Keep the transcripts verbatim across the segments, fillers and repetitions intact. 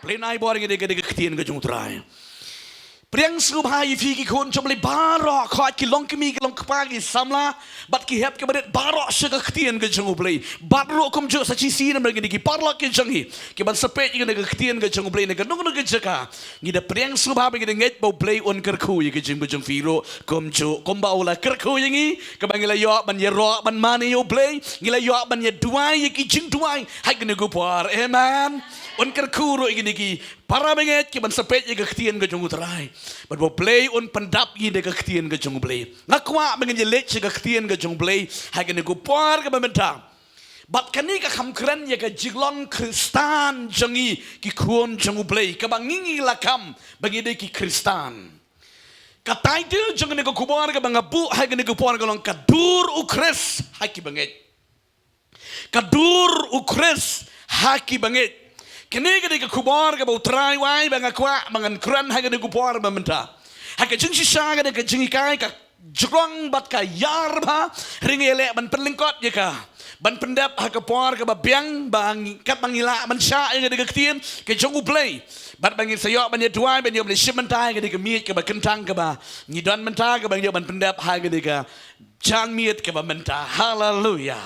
Balei nai bor ngi dei ka dei ka ktien ka jong U Trai. Pdiang sngewbha ïa phi ki khun jong U Blei baroh, khot ki long kmie ki long kpa ki samla bad ki hep ki barit baroh sha ka ktien ka jong U Blei. Bad ruh kumjuh sa shisien namar ngi dei ki paralok ki jong ngi ki ban sa peit ïa ka ktien ka jong U Blei na kano kano ka jaka. Ngi da pdiang sngewbha ba ngi da ngeit ba U Blei un kyrkhu ïa ka jingim ka jong phi ruh kumjuh kumba u la kyrkhu ïa ngi, kaba ngi la ïoh ban ïaroh ban mane ïa U Blei, ngi la ïoh ban ïaduwai ïa ki jingduwai ha kane ka por. Amen. Un kyrkhu ruh ïa kine ki para bangeit ki ban sa peit ïa ka ktien ka jong U Trai. Bad ba U Blei un pyndap ïa ka ktien ka jong U Blei. Nga kwah ba ngin ïaleit sha ka ktien ka jong U Blei ha kane ka por kaba mynta. Bad kane ka kham kren ïa ka jinglong Khristan jong ngi ki khun jong U Blei, kaba ngi ngi la kham ba ngi dei ki Khristan. Ka title jong kane ka khubor kaba nga buh ha kane ka por ka long Ka Dur U Khrist ha ki bangeit. Ka dur U Khrist ha ki bangeit. Kane ka dei ka khubor kaba U Trai u ai ba nga kwah ba ngan kren ha kane ka khubor ba mynta. Ha ka jingshisha kane ka jinghikai ka jrong bad ka ïar bha, hynrei ngi leh ban pynlyngkot ïa ka, ban pyndep ha ka por kaba biang ba ngi, katba ngi lah ban shah ïa kane ka ktien ka jong U Blei. Bad ba ngin sa ïoh ban ïaduwai ban ïoh ban shim bynta ïa kane ka miej kaba kyntang kaba ngi don mynta, kaba ngi ïoh ban pyndep ha kane ka janmiet kaba mynta. Haleluya.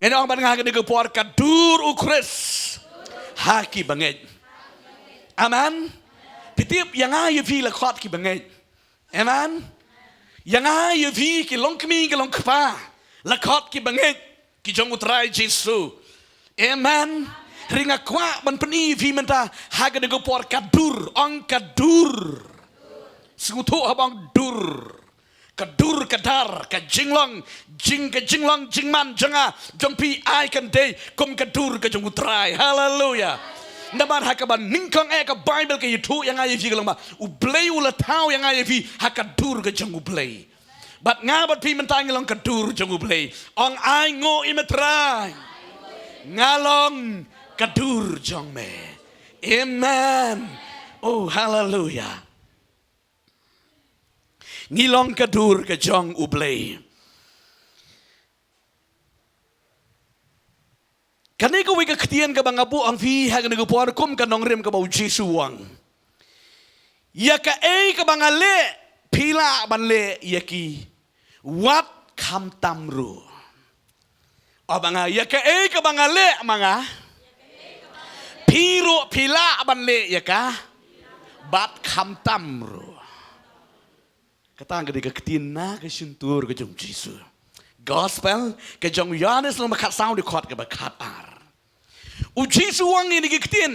Ngan ong bad nga ha kane ka por, Ka Dur U Khrist ha ki bangeit. Amen. Phi tip, ïa nga ïa phi la khot ki bangeit. Amen. Ïa nga ïa phi ki long kmie ki long kpa la khot ki bangeit ki jong U Trai Jisu. Amen. Hynrei nga kwah ban pyni ïa phi mynta ha kane ka por, ka dur, ong ka dur. Sngewthuh haba ong dur. Ka dur ka dar, ka jinglong, jing, ka jinglong jingman jong nga jong phi, ai kan dei kum ka dur ka jong U Trai. Haleluya. Namar ha kaba nyngkong eh ka Baibl ka ïathuh ïa nga ïa phi ka long ba U Blei u la thaw ïa nga ïa phi ha ka dur ka jong U Blei. Bad nga bad phi mynta ngi long ka dur jong U Blei. Ong, ai nguh ïa me Trai, nga long ka dur jong me. Amen. Oh, haleluya. Ngi long ka dur ka jong U Blei. Kane kawei ka ktien kaba nga buh ong phi ha kane ka por kum ka nongrim kaba U Jisu u ong, ïa kaei kaba nga leh phi lah ban leh ïa ki, wat kham tam ruh. Ong ba nga, ïa kaei kaba nga leh ma nga, phi ruh phi lah ban leh ïa ka, bad kham tam ruh. Kata ka dei ka ktien na ka shyntur ka jong U Jisu. Gospel ka jong u Ïoannis lynnong ba khatsaw dkhot kaba khatar. U Jisu u ong ïa kine ki ktien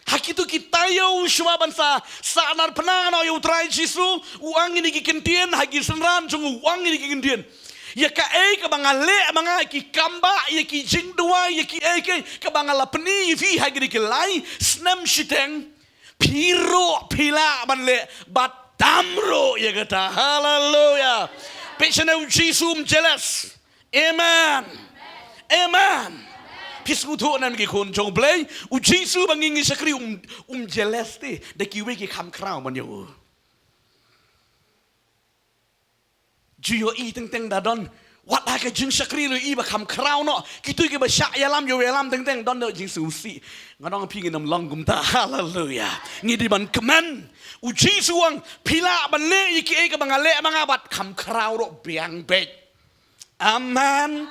ha kito ki taïew shuwa ban sa sahnarphna noh ïa U Trai Jisu. U ong ïa kine ki ktien ha ki synran jong u, u ong ïa kine ki ktien. Ïa kaei kaba nga leh ma nga, ïa ki kam ba, ïa ki jingduwai, ïa kiei kiei kaba nga la pyni ïa phi ha kine ki lai snem shiteng, phi ruh phi lah ban leh bad tam ruh ïa kata. Haleluya. Peit shane, U Jisu um jealous. Amen. Amen. Phi sngewthuh ne em ki khun jong U Blei? U Jisu ba ngi ngi shakri um, um jealous te da kiwei ki kham khraw ban ïa u. Ju ïohi teng teng da don wat ha ka jingshakri ruh ïohi ba kham khraw noh. Kito kiba shah ïalam ïoh ïalam teng teng don da jingsngewsih. Nga ong phi ngin ym long kumta. Haleluya. Ngi dei ban kmen. U Jisu u ong phi lah ban leh ïa kiei kaba nga leh ma nga bad kham khraw ruh biang beit. Amen.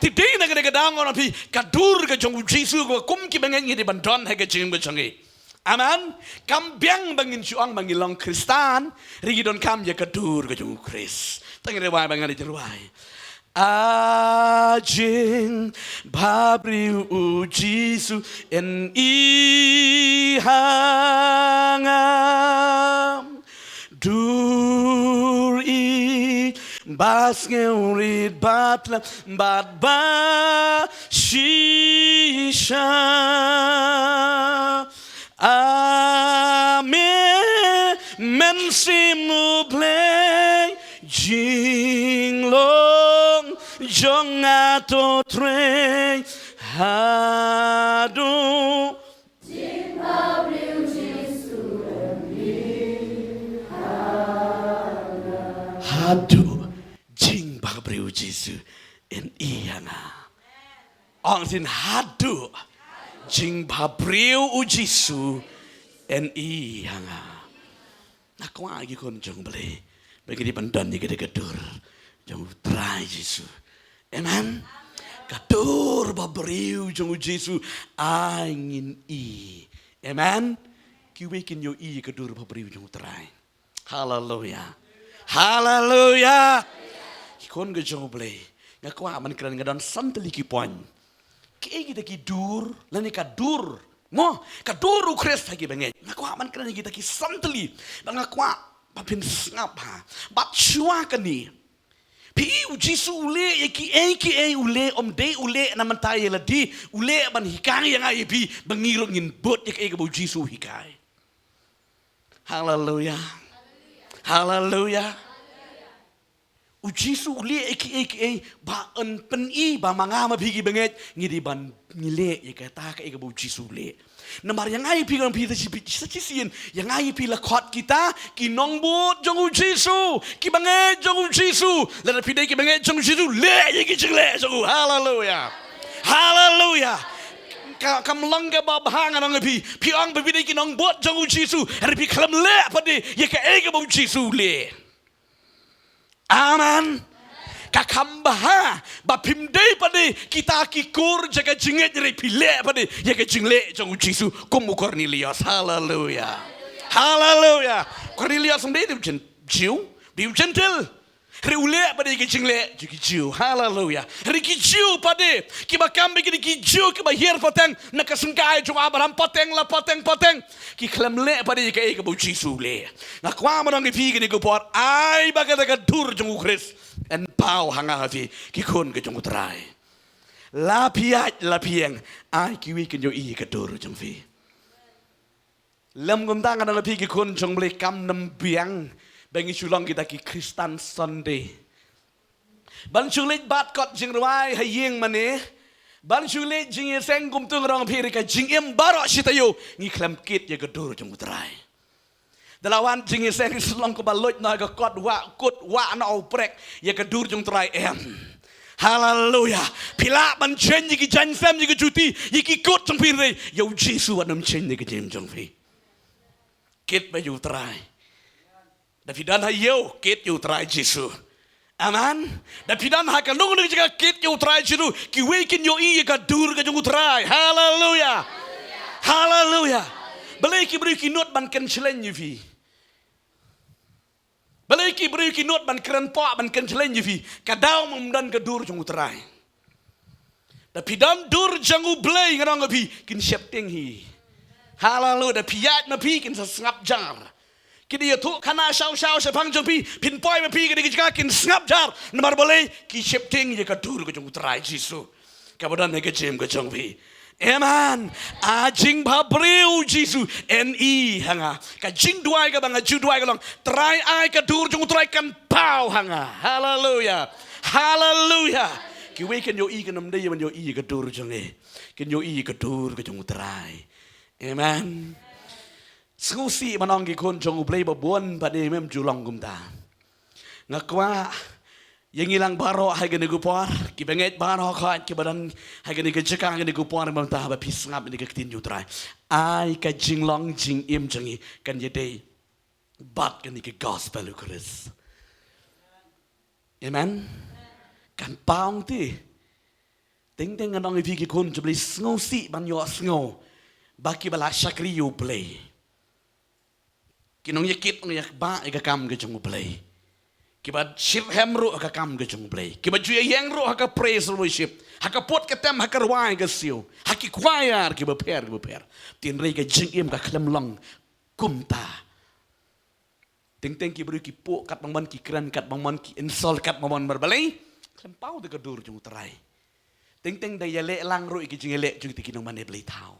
Te dei na kane ka daw nga ong phi ka dur ka jong U Jisu kaba kum ki bangeit ngi dei ban don ha ka jingim ka jong ngi. Amen. Kam biang ba ngin shu ong ba ngi long Khristan hynrei ngi donkam ïa ka dur ka jong U Khrist. Tang ïa rwai ba ngan ïa rwai. A jingbhabriew U Jisu, yn ï ha nga. Dur ïeit ba sngewrit ba thlem bad ba shisha. Amen. Mynsiem U Blei, jinglong jong nga to trei haduh. Haduh jingbhabriew Jisu yn ï ha nga. Ong sien, haduh jingbhabriew U Jisu en-i ha nga. Nga kwah ki khun jong U Blei ba ngin ïa pyndon ïa kata ka dur jong U Trai Jisu. Amen. Ka dur ba briew jong U Jisu ai ngin i. Amen. Kiwei kin ïohi ïa ka dur ba briew jong U Trai. Haleluya. Haleluya. Ki khun ka jong U Blei, nga kwah ban kren, nga don san tylli ki point. Kiei kita ki dur, lane ka dur, mo, ka dur U Khrist ha ki bangeit. Nga kwah ban kren kita ki san tylli, ba nga kwah ba phin sngap ha. Bad shuwa kane, phi i U Jisu u leh ïa kiei kiei, u leh, um dei u leh na bynta ïa lade, u leh ban hikai ïa nga ïa phi ba ngi ruh ngin bud ïa kaei kaba U Jisu u hikai. Haleluya. Haleluya. U Jisu u leh ïa kiei kiei ba yn pyni ba ma nga ma phi ki bangeit ngi dei ban ngi leh ïa kata kaei kaba U Jisu u leh. Namar ïa nga ïa phi, nga phi, sa shi, sa shisien ïa nga ïa phi la khot kita ki nongbud jong U Jisu, ki bangeit jong U Jisu. Lada phi dei ki bangeit jong U Jisu, leh ïa ki jingleh jong u. Haleluya. Haleluya. Ka, kam long kaba bha, nga ong ïa phi, phi ong ba phi dei ki nongbud jong U Jisu, hynrei phi khlem leh pat de ïa kaei kaba U Jisu u leh. Amen. Ka kham bha ba phim dei pat de kita ki kur jong ka jingngeit, hynrei phi leh pat de ïa ka jingleh jong U Jisu, kum u Kornelios. Haleluya. Haleluya. Kornelios um dei, dei u Jen-, Jiw, dei u Jentil. Hynrei u leh pat de ïa ka jingleh jong ki Jiw. Haleluya. Hynrei ki Jiw pat de kiba kam bad ki, ki Jiw kiba hiar pateng na ka syngkai jong Abraham, pateng la pateng pateng, ki khlem leh pat de ïa kaei kaba U Jisu u leh. Nga kwah ban ong ïa phi kane ka por, ai ba kata ka dur jong U Khrist yn paw ha nga ha phi, ki khun ka jong U Trai. La phi ïaid la phi ïeng, ai kiwei kin ïohi ïa ka dur jong phi. Lem kumta, nga ong ïa phi ki khun jong U Blei, kam nym biang ba ngi shu long kita ki Khristan Sunday. Ban shu leit bat kot jingrwai ha ïing mane, ban shu leit jingïaseng kumta, nga ong ïa phi, hynrei ka jingim baroh shi taïew ngi khlem kit ïa ka dur jong U Trai. Da la wan jingïaseng, shu long kaba luid noh ha ka kot, wah kut, wah noh u prek, ïa ka dur jong U Trai em. Haleluya. Phi lah ban change ïa ki jaiñsem, ïa ki juti, ïa ki kot jong phi, hynrei ïa U Jisu wat nym change ïa ka jingim jong phi. Kit beit ïa U Trai. Da phi don ha ïew, kit ïa U Trai Jisu. Amen. Da phi don ha kano kano ka jaka, kit ïa U Trai Jisu. Kiwei kin ïohi ïa ka dur ka jong U Trai. Haleluya. Haleluya. Balei ki briew ki nud ban kren shlem ïa phi? Balei ki briew ki nud ban kren poh, ban kren shlem ïa phi? Ka daw ym don ka dur jong U Trai. Da phi don dur jong U Blei, nga ong ïa phi, kin sheptieng hi. Haleluya. Da phi ïaid ma phi, kin sa sngap jar. Ki da ïathuh khana shaw shaw shaphang jong phi, phin poi ma phi, ki da ki jaka kin sngap jar. Namar balei? Ki sheptieng ïa ka dur ka jong U Trai Jisu, kaba don ha ka jingim ka jong phi. Amen. A jingbhabriew Jisu, en-i ha nga. Ka jingduwai kaba nga ju duwai ka long, Trai, ai ka dur jong U Trai kan paw ha nga. Haleluya. Haleluya. Kiwei kin ïohi, kin ym dei ban ïohi ïa ka dur jong ngi, kin ïohi ïa ka dur ka jong U Trai. Amen. Sngewsih ban ong, ki khun jong U Blei, ba bun pat de ym ju long kumta. Nga kwah ïa ngi lang baroh ha kane ka por, ki bangeit baroh, kiba don ha kane ka jaka, ha kane ka por mynta, ba phi sngap ïa kane ka ktien jong U Trai. Ai ka jinglong jingim jong ngi kan ïadei bad kane ka gospel U Khrist. Amen. Kan paw te. Teng teng nga ong ïa phi, ki khun jong U Blei, sngewsih ban ïohsngew ba kiba la shakri ïa U Blei, ki nongïakit, nongïakba ïa ka kam ka jong U Blei, kiba shitrhem ruh ha ka kam ka jong U Blei, kiba ju ïeng ruh ha ka praise and worship, ha ka put ka tem, ha ka rwai ka siew, ha ki choir kiba pher kiba pher. Hynrei ka jingim ka khlem long kumta. Teng teng ki briew ki phuh katba mon, ki kren katba mon, ki insult katba mon, namar balei? Khlem paw te ka dur jong U Trai. Teng teng da ïaleh lang ruh ïa ki jingïaleh jong kita ki nongmane blei thaw.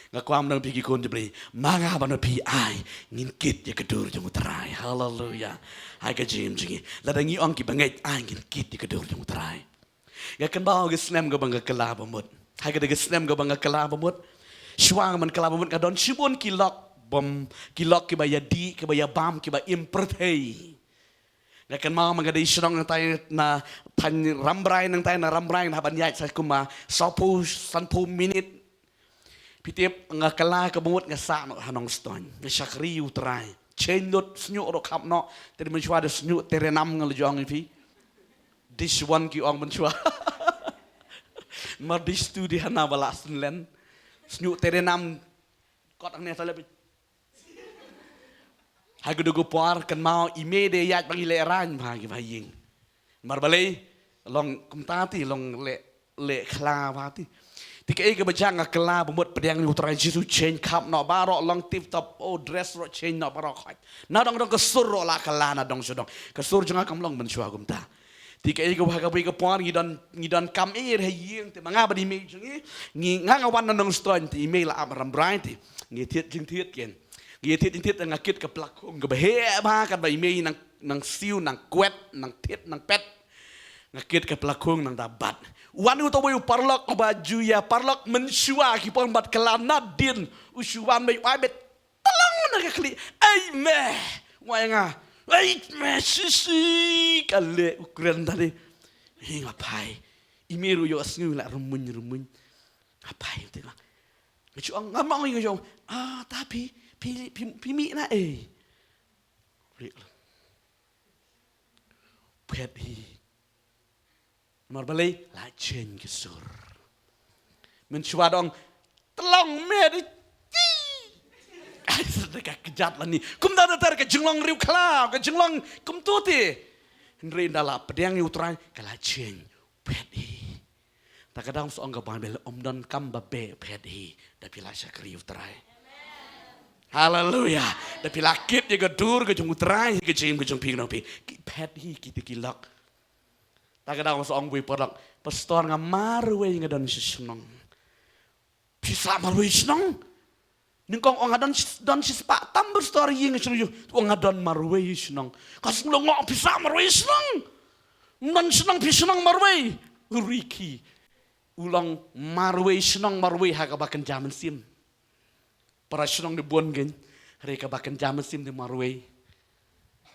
Nga kwah ban ong ïa phi, ki khun jong U Blei, ma nga bad ma phi, ai ngin kit ïa ka dur jong U Trai. Haleluya. Ha ka jingim jong ngi, lada ngi ong ki bangeit, ai ngin kit ïa ka dur jong U Trai. Nga kynmaw ha ka snem kaba nga kylla ba mut. Ha kata ka snem kaba nga kylla ba mut, shuwa nga ban kylla ba mut, nga don shibun ki lok bam, ki lok kiba ïadih, kiba ïabam, kiba im pyrthei. Nga kynmaw ma nga dei shnong nangtai na thaiñ Rambrai, nangtai na Rambrai, nga hap ban ïaid sa kumba sawphew sanphew minit. Phi tip nga kylla ka bamut nga sah noh ha Nongstoiñ. Nga shakri ïa u Trai. Change lut sniuh ruh khap noh. Te mynshuwa da sniuh Tylenam nga la jong ïa phi. Dish one ki ong mynshuwa. Mar dish two dei hana ba la synlen. Sniuh Tylenam. Kot hangne ta lep. Ha ka dei ka por kynmaw i mei de ïaid ba ngi leh rain ba ki ba ïing. Mar balei long kumta ti long leh leh khla ba ti. Ti kaei kaba jang nga kylla ba mut pdiang ïa u Trai Jisu change khap noh baroh long tip top oh dress ruh change noh baroh khoit. Na dong dong ka sur ruh la kylla na dong shu dong. Ka sur jong nga kam long mynshuwa kumta. Ti kaei kaba ha kaba ïa ka por ngi don ngi don kam eh ha ïing te ma nga bad i mei jong ngi. Ngi nga nga wan na Nongstoiñ te i mei la ap Rambrai te. Ngi thied jingthied ken. Ngi thied jingthied nga kit ka pla khung kaba heh ba katba i mei nang nang siew nang kwet nang thied nang pet. Nga kit ka pla khung nang da bat. Wan u tawei u paralok uba ju ïa paralok mynshuwa ki pom bad kylla nadien u shu wan mei wai bet. Tlang na ka khlieh. Ai meh. Wai nga. Ai meh sisi ka leh u kren tadi. Hi nga phai. I mei ruh ïoh sngew la rumuiñ rumuiñ. Nga phai te nga. Nga shu ong nga mong nga shu ong. Ah ta phi phi phi phi mih na ei. Phet hi. Mar balei la change ka sur. Mynshuwa dong tlong meh di ti. Ai sa da ka kjat la ni. Kumta da ter ka jinglong riewkhla ka jinglong kumtu ti. Hynrei nda la pdiang ïa u Trai ka la change. Phet hi. Ta ka dang song ka Baibl ym don kam ba beh phet hi da phi la shakri ïa u Trai. Haleluya. Da phi la kit ïa ka dur ka jong u Trai ka jingim ka jong phi ka nong phi. Ki phet hi ki te ki lok. Ta ka dang song wei paralok. Pastor nga marwei nga don shi shnong. Phi sah marwei shnong. Nyngkong ong nga don don shi spah tam ber stor ïing shnong yu. Ong nga don marwei shnong. Ka sngewlyngngoh phi sah marwei shnong. Don shnong phi shnong marwei. Riki. U long marwei shnong marwei ha kaba kynja mynsiem. Para shnong di bun kein. Re kaba kynja mynsiem di marwei.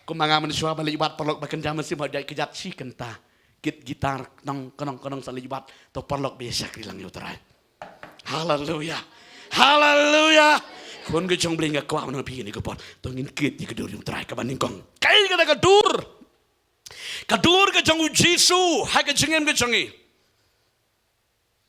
Kum ma nga mynshuwa ba leit wad paralok ba kynja mynsiem ha u jait kjat shi kynta. Kit gitar knong knong knong sa leit wad to paralok ba ïa shakri lang ïa u Trai. Haleluya. Haleluya. Khun ka jong Blei nga kwah na phi ni ka por. To ngin kit ïa ka dur ïa u Trai kaba nyngkong. Kaei kata ka dur. Ka dur ka jong u Jisu ha ka jingim ka jong ngi.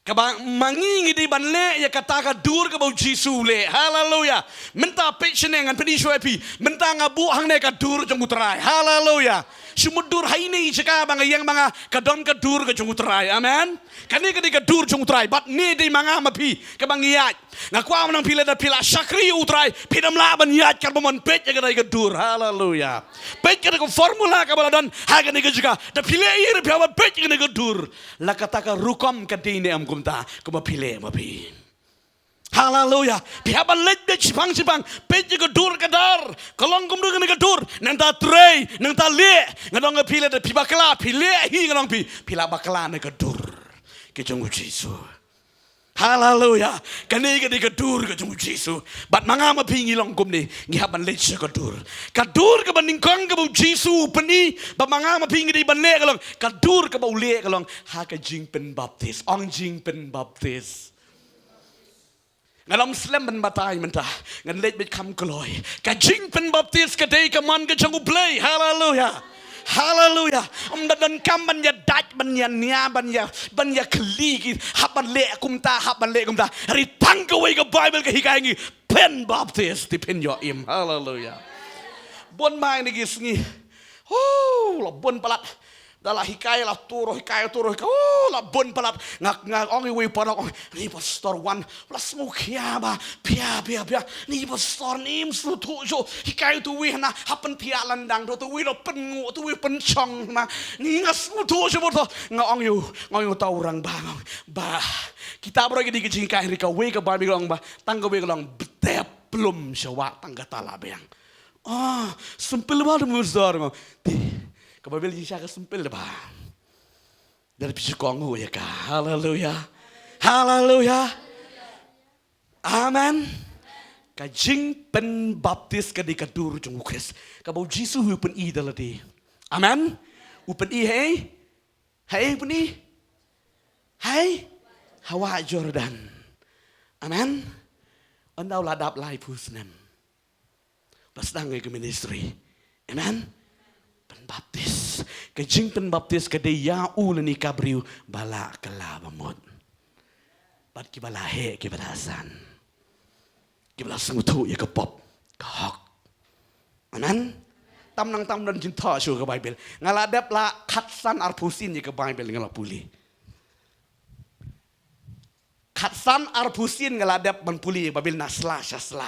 Kaba ma ngi ngi dei ban leh ïa kata ka dur kaba u Jisu u leh. Haleluya. Mynta peit shane ngan pyni shuwa ïa phi. Mynta nga buh hangne ka dur jong u Trai. Haleluya. Shu mut dur ha ine i jaka ba nga ïeng ma nga ka don ka dur ka jong u Trai. Amen. Kane ka dei ka dur jong u Trai bad ne dei ma nga ma phi kaba ngi ïaid. Nga kwah ma nang phi lada phi la shakri ïa u Trai phi dang lah ban ïaid katba mon peit ïa kata ka dur. Haleluya. Peit kata ka formula kaba la don ha kane ka jaka. Da phi leh ïa phi haba peit ïa kane ka dur. La kata ka rukom ka dei ne em kumta kumba phi leh ma phi. Haleluya. Phi haba leit beit shipang shipang peit ïa ka dur ka dar. Ka long kumno kane ka dur nangta trei nangta leh. Nga dong nga phi leh da phi bakla phi leh hi nga dong phi phi la bakla na ka dur. Ka jong u Jisu. Haleluya. Kane ka dei ka dur ka jong u Jisu. Bad ma nga ma phi ngi long kumne ngi hap ban leit sha ka dur. Ka dur kaba nyngkong kaba u Jisu u pyni ba ma nga ma phi ngi dei ban leh ka long ka dur kaba u leh ka long ha ka jingpynbaptis. Ong jingpynbaptis. Ngan ym slem ban batai mynta ngan leit beit kham kloi. Ka jingpynbaptis ka dei ka mon ka jong u Blei. Haleluya. Haleluya. Ym da donkam ban ïa dait ban ïa nia ban ïa ban ïa khlieh ki hap ban leh kumta hap ban leh kumta. Ri tang kawei ka Baibl ka hikai ngi pynbaptis te pynïoh im. Haleluya. Bun mai ne ki sngi. Hu la bun palat. Da la hikai la tur hikai tur hikai. Hu la bun palat. Nga nga ong iwei paralok ong ni pastor wan. La sngewkhia ba phia phia phia ni pastor ni ym sngewthuh shuh. Hikai tu wi hana ha pynthiah landang tu tu wi la pynnguh tu wi pynchong hana. Ni nga sngewthuh shuh bor to nga ong yu nga ong yu tau rang ba nga ong ba. Kita bro ki di ki jingkai ri ka wei ka ba mi ka long ba tang ka wei ka long btep plum shawa tang ka tala beng. Ah, simple ba tu pastor nga ong ti ka ba bel jingshah ka simple ba. Dari phi kong hu ïa ka. Haleluya. Haleluya. Amen. Ka jingpynbaptis ka dei ka dur jong u Khrist. Kaba u Jisu u pyni da lade. Amen. U pyni hei. Hei u pyni. Hei. Ha wah Jordan. Amen. Ynda u la dap laiphew snem, ba sdang ïa ka ministry. Amen. Pynbaptis. Ka jingpynbaptis ka dei ïa u lane ka briew ba la kylla ba mut. Bad kiba la heh, kiba la san, kiba la sngewthuh ïa ka pop ka hok. Amen. Tam nang tam don jingthoh shuh ka Bible. Nga la dep la khatsan arphew sien ïa ka Bible nga la pule. Khatsan arphew sien nga la dep ban pule ïa ka Bible na sla sha sla.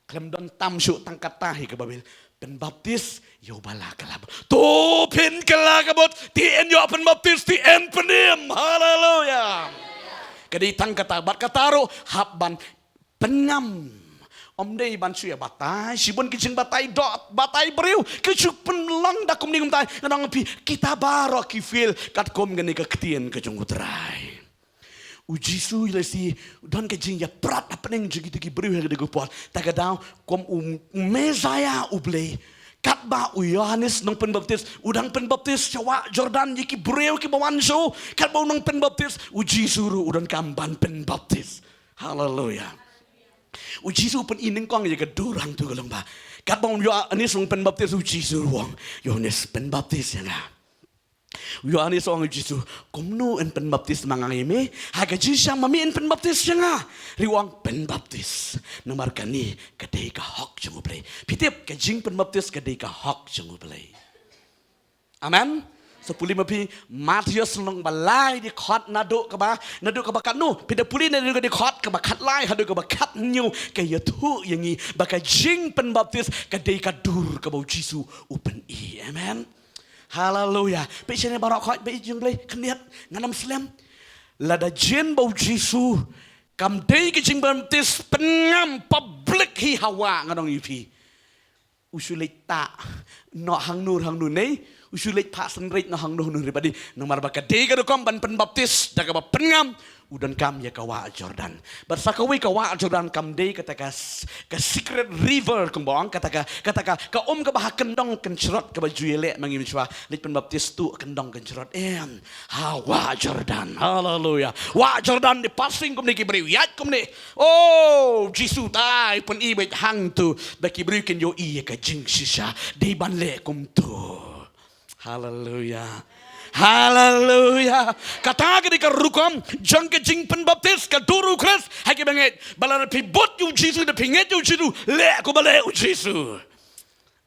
Khlem don tam shuh tang katta hi ka Bible. Pynbaptis ïa u ba la kylla ba mut. To phin kylla ka mut, te yn ïoh pynbaptis, te yn pynim. Haleluya. Ka dei tang katta, bad katta ruh hap ban pynngam. Ym dei ban shu ïa batai, shibun ki jingbatai doh, batai briew, ki shu pynlong da kumne kumtai, nga ong phi, kita baroh ki fail katkum kane ka ktien ka jong U Trai. U Jisu lehse u don ka jingïaprat hapdeng jong kito ki briew ha kane ka por. Ta ka daw kum u, u Messaïah U Blei. Katba u Ïohannes nongpynbaptis u dang pynbaptis sha wah Jordan ïa ki briew kiba wan shuh. Katba u nongpynbaptis, u Jisu ruh u donkam ban pynbaptis. Haleluya. U Jisu u pyni nyngkong ïa ka dur hangto ka long ba katba u Ïohannes u nongpynbaptis, u Jisu u ong, Ïohannes, pynbaptis ïa nga. U Ïohannes u ong ïa u Jisu, kumno yn pynbaptis ma nga ïa me? Ha ka jingshisha ma me yn pynbaptis ïa nga. Hynrei u ong pynbaptis. Namar kane ka dei ka hok jong U Blei. Phi tip, ka jingpynbaptis ka dei ka hok jong U Blei. Amen. Sa pule ma phi Mathaios lynnong ba lai dkhot naduh kaba, naduh kaba katno? Phi da pule naduh ka dkhot kaba khatlai haduh kaba khathynñiew, ka ïathuh ïa ngi ba ka jingpynbaptis ka dei ka dur kaba u Jisu u pyni. Amen. Haleluya. Phi shane baroh khoit ba i jong Blei khyndiat ngan ym slem. Lada jin ba u Jisu kam dei ka jingpynbaptis pynngam public hi hawa, ngan ong ïa phi. U shu leit tah noh hangno hangno ne, u shu leit phah synreit noh hangno hangno ne, bad dei namar ba ka dei ka rukom ban pynbaptis da kaba pynngam, u donkam ïa ka wah Jordan. Bad sa kawei ka wah Jordan kam dei kata ka s-, ka secret river kumba ong, kata ka, kata ka, ka um kaba ha kyndong kynshrot kaba ju ïaleh ma ngi mynshuwa, leit pynbaptis tuh kyndong kynshrot. Em, ha wah Jordan. Haleluya. Wah Jordan dei parsing kumne ki briew ïaid kumne. Oh, Jisu tai pyni beit hangto ba ki briew kin ïohi ïa ka jingshisha. Dei ban leh kumto. Haleluya. Haleluya. Kata ka dei ka rukom jong ka jingpynbaptis, ka dur u Khrist ha ki bangeit. Ba lada phi bud ïa u Jisu, da phi ngeit ïa u Jisu, leh kumba leh u Jisu.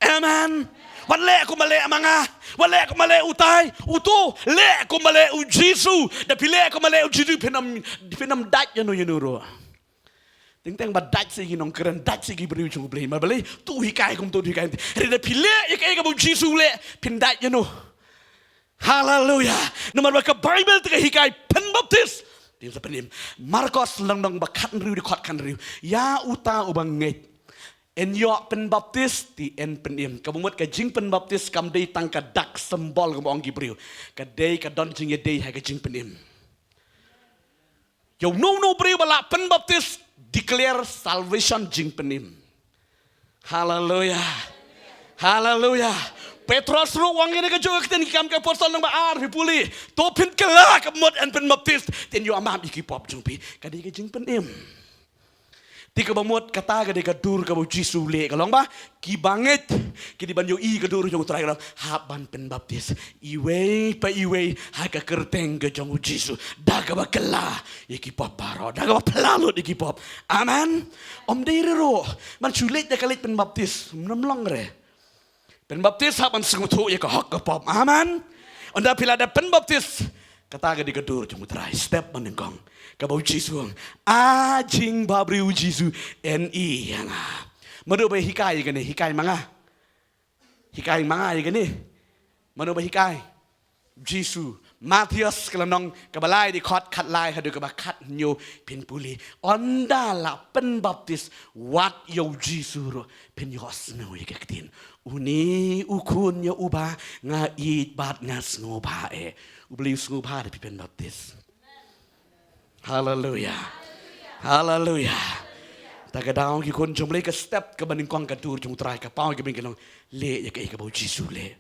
Amen. Wat leh kumba leh ma nga. Wat leh kumba leh utai, uto. Leh kumba leh u Jisu. Da phi leh kumba leh u Jisu, phin ym, phin ym dait ïano ïano ruh. Teng teng ba dait sa ki nongkren, dait sa ki briew jong U Blei. Ma balei? To hikai kumto, to hikai. Hynrei da phi leh ïa kaei kaba u Jisu u leh, phin dait ïano. Haleluya. Namar ba ka Bible te ka hikai pynbaptis. Phin sa pynim. Markos lynnong ba khathynriew, dkhot khathynriew. Ïa uta uba ngeit, yn ïoh pynbaptis, te yn pynim. Kaba mut ka jingpynbaptis kam dei tang ka dak symbol kumba ong ki briew. Ka dei ka don jingïadei ha ka jingpynim. Ïa uno uno u briew ba la pynbaptis, declare salvation, jingpynim. Haleluya. Haleluya. Petros ruh u ong ïa kane kajuh ka ktien, Ki Kam ki Apostol lynnong ba ar, phi pule. To phin kylla ka mut, yn pynbaptis, te yn ïoh map ïa ki pop jong phi. Ka dei ka jingpynim. Te kaba mut kata ka dei ka dur kaba u Jisu u leh, ka long ba ki bangeit ki dei ban ïohi ka dur jong u Trai, ka long hap ban pynbaptis iwei pa iwei ha ka kyrteng ka jong u Jisu, da kaba kylla ïa ki pop baroh, da kaba phla lut ïa ki pop. Amen. Ym dei re ruh ban shu leit da ka leit pynbaptis, ym long re. Pynbaptis hap ban sngewthuh ïa ka hok ka pop. Amen. Ynda phi la dep pynbaptis, kata ka dei ka dur jong u Trai. Step ba nyngkong kaba u Jisu u ong, a jingbabriew Jisu, yn i ïa nga. Mano ba hikai ïa kane? Hikai ma nga. Hikai ma nga ïa kane. Mano ba hikai? Jisu. Mathaios ka lynnong kaba lai, dkhot khatlai haduh kaba khathynñiew, phin pule. Ynda la pynbaptis, wat ïa u Jisu ruh phin ïohsngew ïa ka ktien, Une u Khun ïa uba nga ïeit bad nga sngewbha eh. U Blei u sngewbha da phi pynbaptis. Haleluya. Haleluya. Ta ka daw ki khun jong U Blei, ka step kaba nyngkong ka dur jong u Trai, ka paw ka bynta ka long leh ïa kaei kaba u Jisu u leh.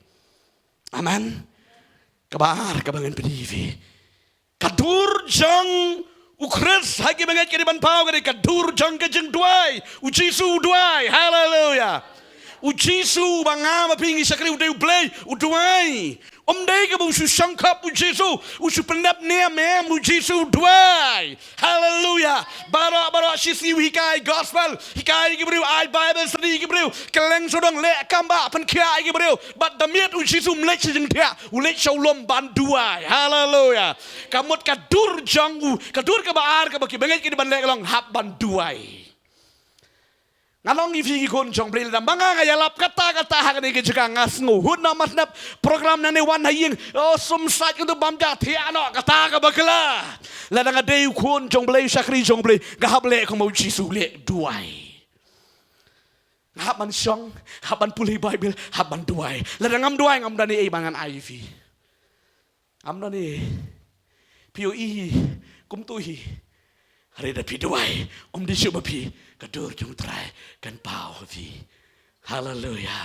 Amen. Kaba ar kaba ngan pyni ïa phi, ka dur jong U Khrist ha ki bangeit ka dei ban paw ka dei ka dur jong ka jingduwai. U Jisu u duwai. Haleluya. U Jisu ba nga ma phi ngi shakri u dei u Blei, u duwai. Um dei kaba u shu shongkop u Jisu, u shu pyndep niam em, u Jisu u duwai. Haleluya. Baroh baroh shi sngi u hikai gospel, hikai ki briew, ai Bible study ki briew, kylleng sawdong leh kam ba pynkhiah ki briew. Bad da miet u Jisu um leit sha jingthiah, u leit sha u lum ban duwai. Haleluya. Ka mut ka dur jong u, ka dur kaba ar kaba ki bangeit ki dei ban leh ka long hap ban duwai. Ngan ong ïa phi ki khun jong Blei, lada ma nga nga ïalap katta katta ha kane ka jaka nga sngew hut na mat nap program nane wan ha ïing, o sum sait ka tu bam ja thiah noh kata kaba kla. Lada nga dei u khun jong Blei, u shakri jong Blei, nga hap leh kum u Jisu leh, duwai. Nga hap ban shong, hap ban pule Bible, hap ban duwai. Lada ngam duwai ngam don ei ei ba ngan ai ïa phi. Ngam don ei ei. Phi ïohi hi kumto hi. Hynrei da phi duwai, um dei shuh ba phi, ka dur jong u Trai kan paw ha phi. Haleluya.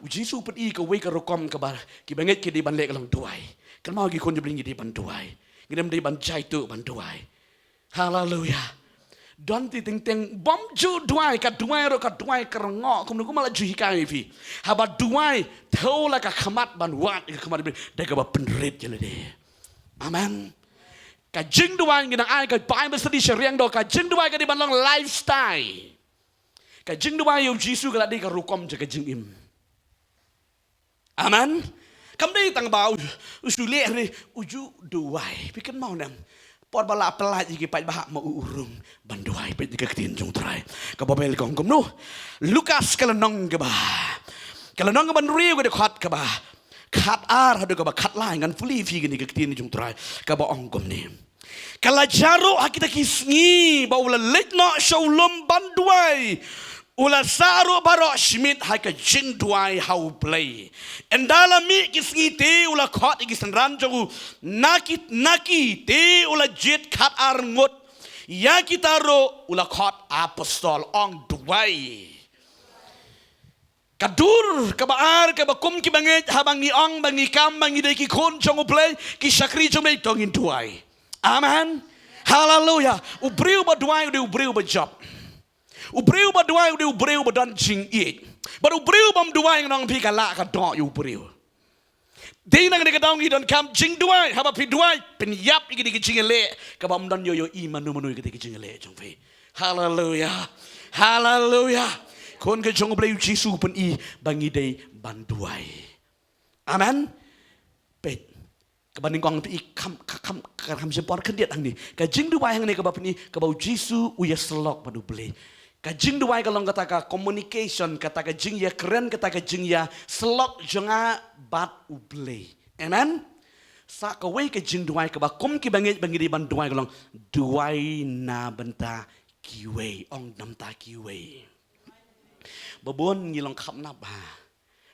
U Jisu u pyni kawei ka rukom kaba ki bangeit ki dei ban leh ka long duwai. Kynmaw ki khun jong Blei, ngi dei ban duwai. Ngi dei ban jai tuh ban duwai. Haleluya. Don te teng teng bym ju duwai, ka duwai ruh ka duwai ka rngoh, kumno kumba la ju hikai ïa phi. Haba duwai, thew la ka khmat ban wad ïa ka khmat Blei da kaba pynrit ïa lade. Amen. Ka jingduwai ngi dang ai ka Bible study sha riang do, ka jingduwai ka dei ban long lifestyle. Ka jingduwai ïa u Jisu ka la dei ka rukom jong ka jingim. Amen. Kam dei tang ba u, u shu leh re, u ju duwai. Phi kynmaw ne em? Por ba la pyllait ïa ki paidbah ma u u rung ban duwai, peit ïa ka ktien jong u Trai. Ka Baibl ka ong kumno? Lukas ka lynnong kaba, ka lynnong kaba hynriew ka dkhot kaba khatar haduh kaba khatlai, ngan pule ïa phi kane ka ktien jong u Trai kaba ong kumne. Ka la jia ruh ha kita ki sngi ba u la leit noh sha u lum ban duwai. U la sah ruh baroh shi miet ha ka jingduwai ha u Blei. Ynda la mih ki sngi te u la khot ïa ki synran jong u na ki, na ki te u la jied khatar ngut. Ïa kita ruh u la khot apostol, ong duwai. Ka dur kaba ar kaba kum ki bangeit, haba ngi ong ba ngi kam ba ngi dei ki khun jong u Blei, ki shakri jong u Blei, to ngin duwai. Amen. Haleluya. U briew ba duwai u dei u briew ba jop. U briew ba duwai u dei u briew ba don jingïeit. Bad u briew bym duwai, ngan ong ïa phi, ka lah ka doh ïa u briew. Dei na kane ka daw ngi donkam jingduwai, haba phi duwai pynïap ïa kine ki jingïaleh kaba ym don ïoh ïohi mano mano ïa kine ki jingïaleh jong phi. Haleluya. Haleluya. Khun ka jong u Blei, u Jisu u pyni ba ngi dei ban duwai. Amen. Peit. Kaba nyngkong phi i kham, kham, kham, kham shym por khyndiat hangne. Ka jingduwai hangne kaba pyni kaba u Jisu u ïasyllok bad u Blei. Ka jingduwai ka long kata ka communication, kata ka jingïakren, kata ka jingïasyllok jong nga bad u Blei. Amen. Sa kawei ka jingduwai kaba kum ki bangeit ba ngi dei ban duwai ka long duwai na bynta kiwei, ong na bynta kiwei. Ba bun ngi long khapnap ha.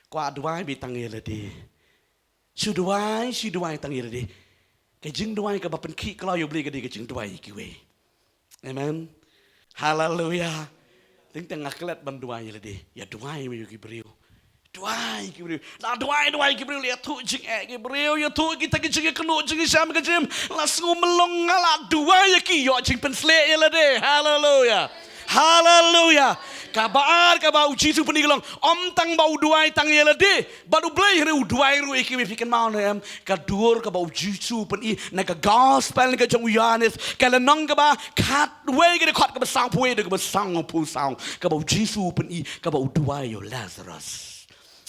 Kwah duwai beit tang ïa lade. Shu duwai, shu duwai tang ïa lade. Ka jingduwai kaba pynkhih khlaw ïa u Blei ka dei ka jingduwai ïa kiwei. Amen. Haleluya. Teng teng nga klet ban duwai ïa lade. Ïa duwai ma ïa ki briew. Duwai ïa ki briew. La duwai, duwai ïa ki briew, la ïathuh jingeh ki briew, ïathuh kita ki jingïakynduh jingïashem ka jingim. La sngew mlong, nga la duwai ïa ki, ïoh jingpynsleh ïa lade. Haleluya. Haleluya. Kaba ar kaba u Jisu u pyni ka long, ym tang ba u duwai tang ïa lade bad u Blei, hynrei u duwai ruh ïa kiwei. Phi kynmaw ne em ka dur kaba u Jisu u pyni na ka gospel na ka jong u Ïohannes, ka lynnong kaba khatwei, ka dkhot kaba sawphew wei haduh kaba sawphew saw, kaba u Jisu u pyni kaba u duwai ïa u Lazarus.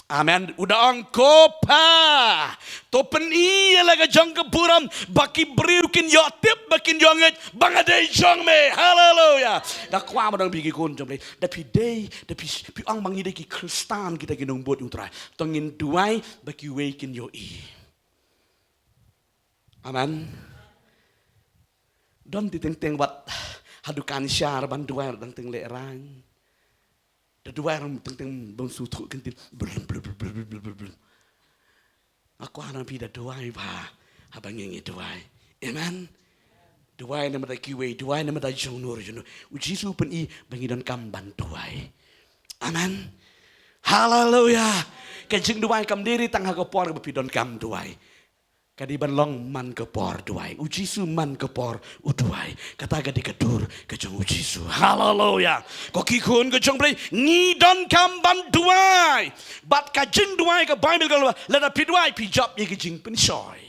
Amen. U da ong, ko Pa, to pyni ïa la ka jong ka burom ba ki briew kin ïoh tip, ba kin ïoh ngeit ba nga dei jong me. Haleluya. Nga kwah ban ong ïa phi ki khun jong me, da phi dei, da phi, phi ong ba ngi dei ki Khristan, kita ki nongbud u Trai, to ngin duwai ba kiwei kin ïohi. Amen. Don te teng teng wat haduh kan shar ban duwai, dang teng lehraiñ. Da duwai ram teng teng bym sngewthuh ktien. Blum, blum, blum. Nga kwah na phi da duwai ba haba ngi ngi duwai. Amen. Duwai na bynta kiwei, duwai na bynta jong no jong no. U Jisu u pyni ba ngi donkam ban duwai. Amen. Haleluya. Ka jingduwai kam dei tang ha ka por ba phi donkam duwai. Ka dei ban long man ka por duwai. U Jisu man ka por u duwai. Kata ka dei ka dur ka jong u Jisu. Haleluya. Ko ki khun ka jong u Blei, ngi donkam ban duwai. Bad ka jingduwai ka Baibl ka ong ba lada phi duwai phi jop ïa ka jingpynshoi.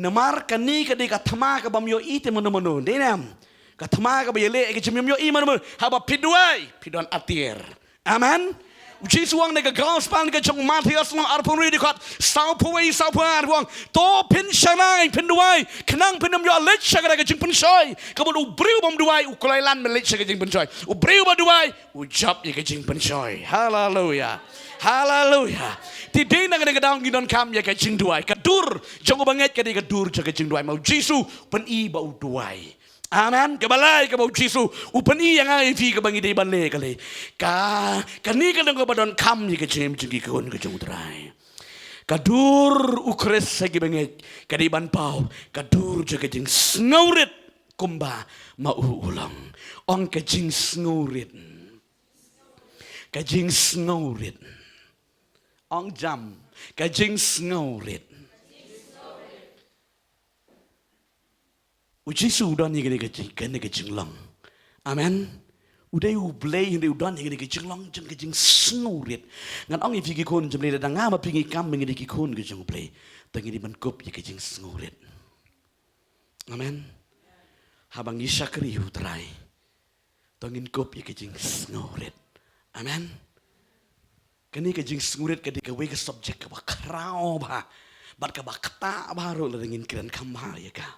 Namar kane ka dei ka thma kaba ym ïohi te mano mano. Dei ne em? Ka thma kaba ïaleh ïa ka jingim ym ïohi mano mano. Haba phi duwai phi don atiar. Amen. U Jisu u ong ha ka gospel ka jong u Mathaios lynnong arphew hynriew dkhot sawphew wei sawphew ar u ong, to phin shakri phin duwai khnang phin ym ïoh leit sha kata ka jingpynshoi. Kaba u briew bym duwai u kloi lan ban leit sha ka jingpynshoi. U briew ba duwai u jop ïa ka jingpynshoi. Haleluya. Haleluya. Te dei na kane ka daw ngi donkam ïa ka jingduwai. Ka dur jong u bangeit ka dei ka dur jong ka jingduwai. Ma u Jisu u pyni ba u duwai. Amen. Kaba lai kaba u Jisu u pyni ïa nga ïa phi kaba ngi dei ban leh ka lei. Ka, kane ka long kaba donkam ïa ka jingim jong ki khun ka jong u Trai. Ka dur u Khrist ha ki bangeit ka dei ban paw ka dur jong ka jingsngewrit kumba ma u u long. Ong ka jingsngewrit. Ka jingsngewrit. Ong jam. Ka jingsngewrit. U Jisu u don ïa kane ka jing, kane ka jinglong. Amen. U dei u Blei hynrei u don ïa kane ka jinglong jong ka jingsngewrit. Ngan ong ïa phi ki khun jong u Blei, lada nga ma phi ngi kam ba ngi dei ki khun ka jong u Blei, to ngin dei ban kup ïa ka jingsngewrit. Amen. Haba ngi shakri u Trai, to ngin kup ïa ka jingsngewrit. Amen. Kane ka jingsngewrit ka dei kawei ka subject kaba khraw bha bad kaba ktah bha ruh lada ngin kren kham bha ïa ka.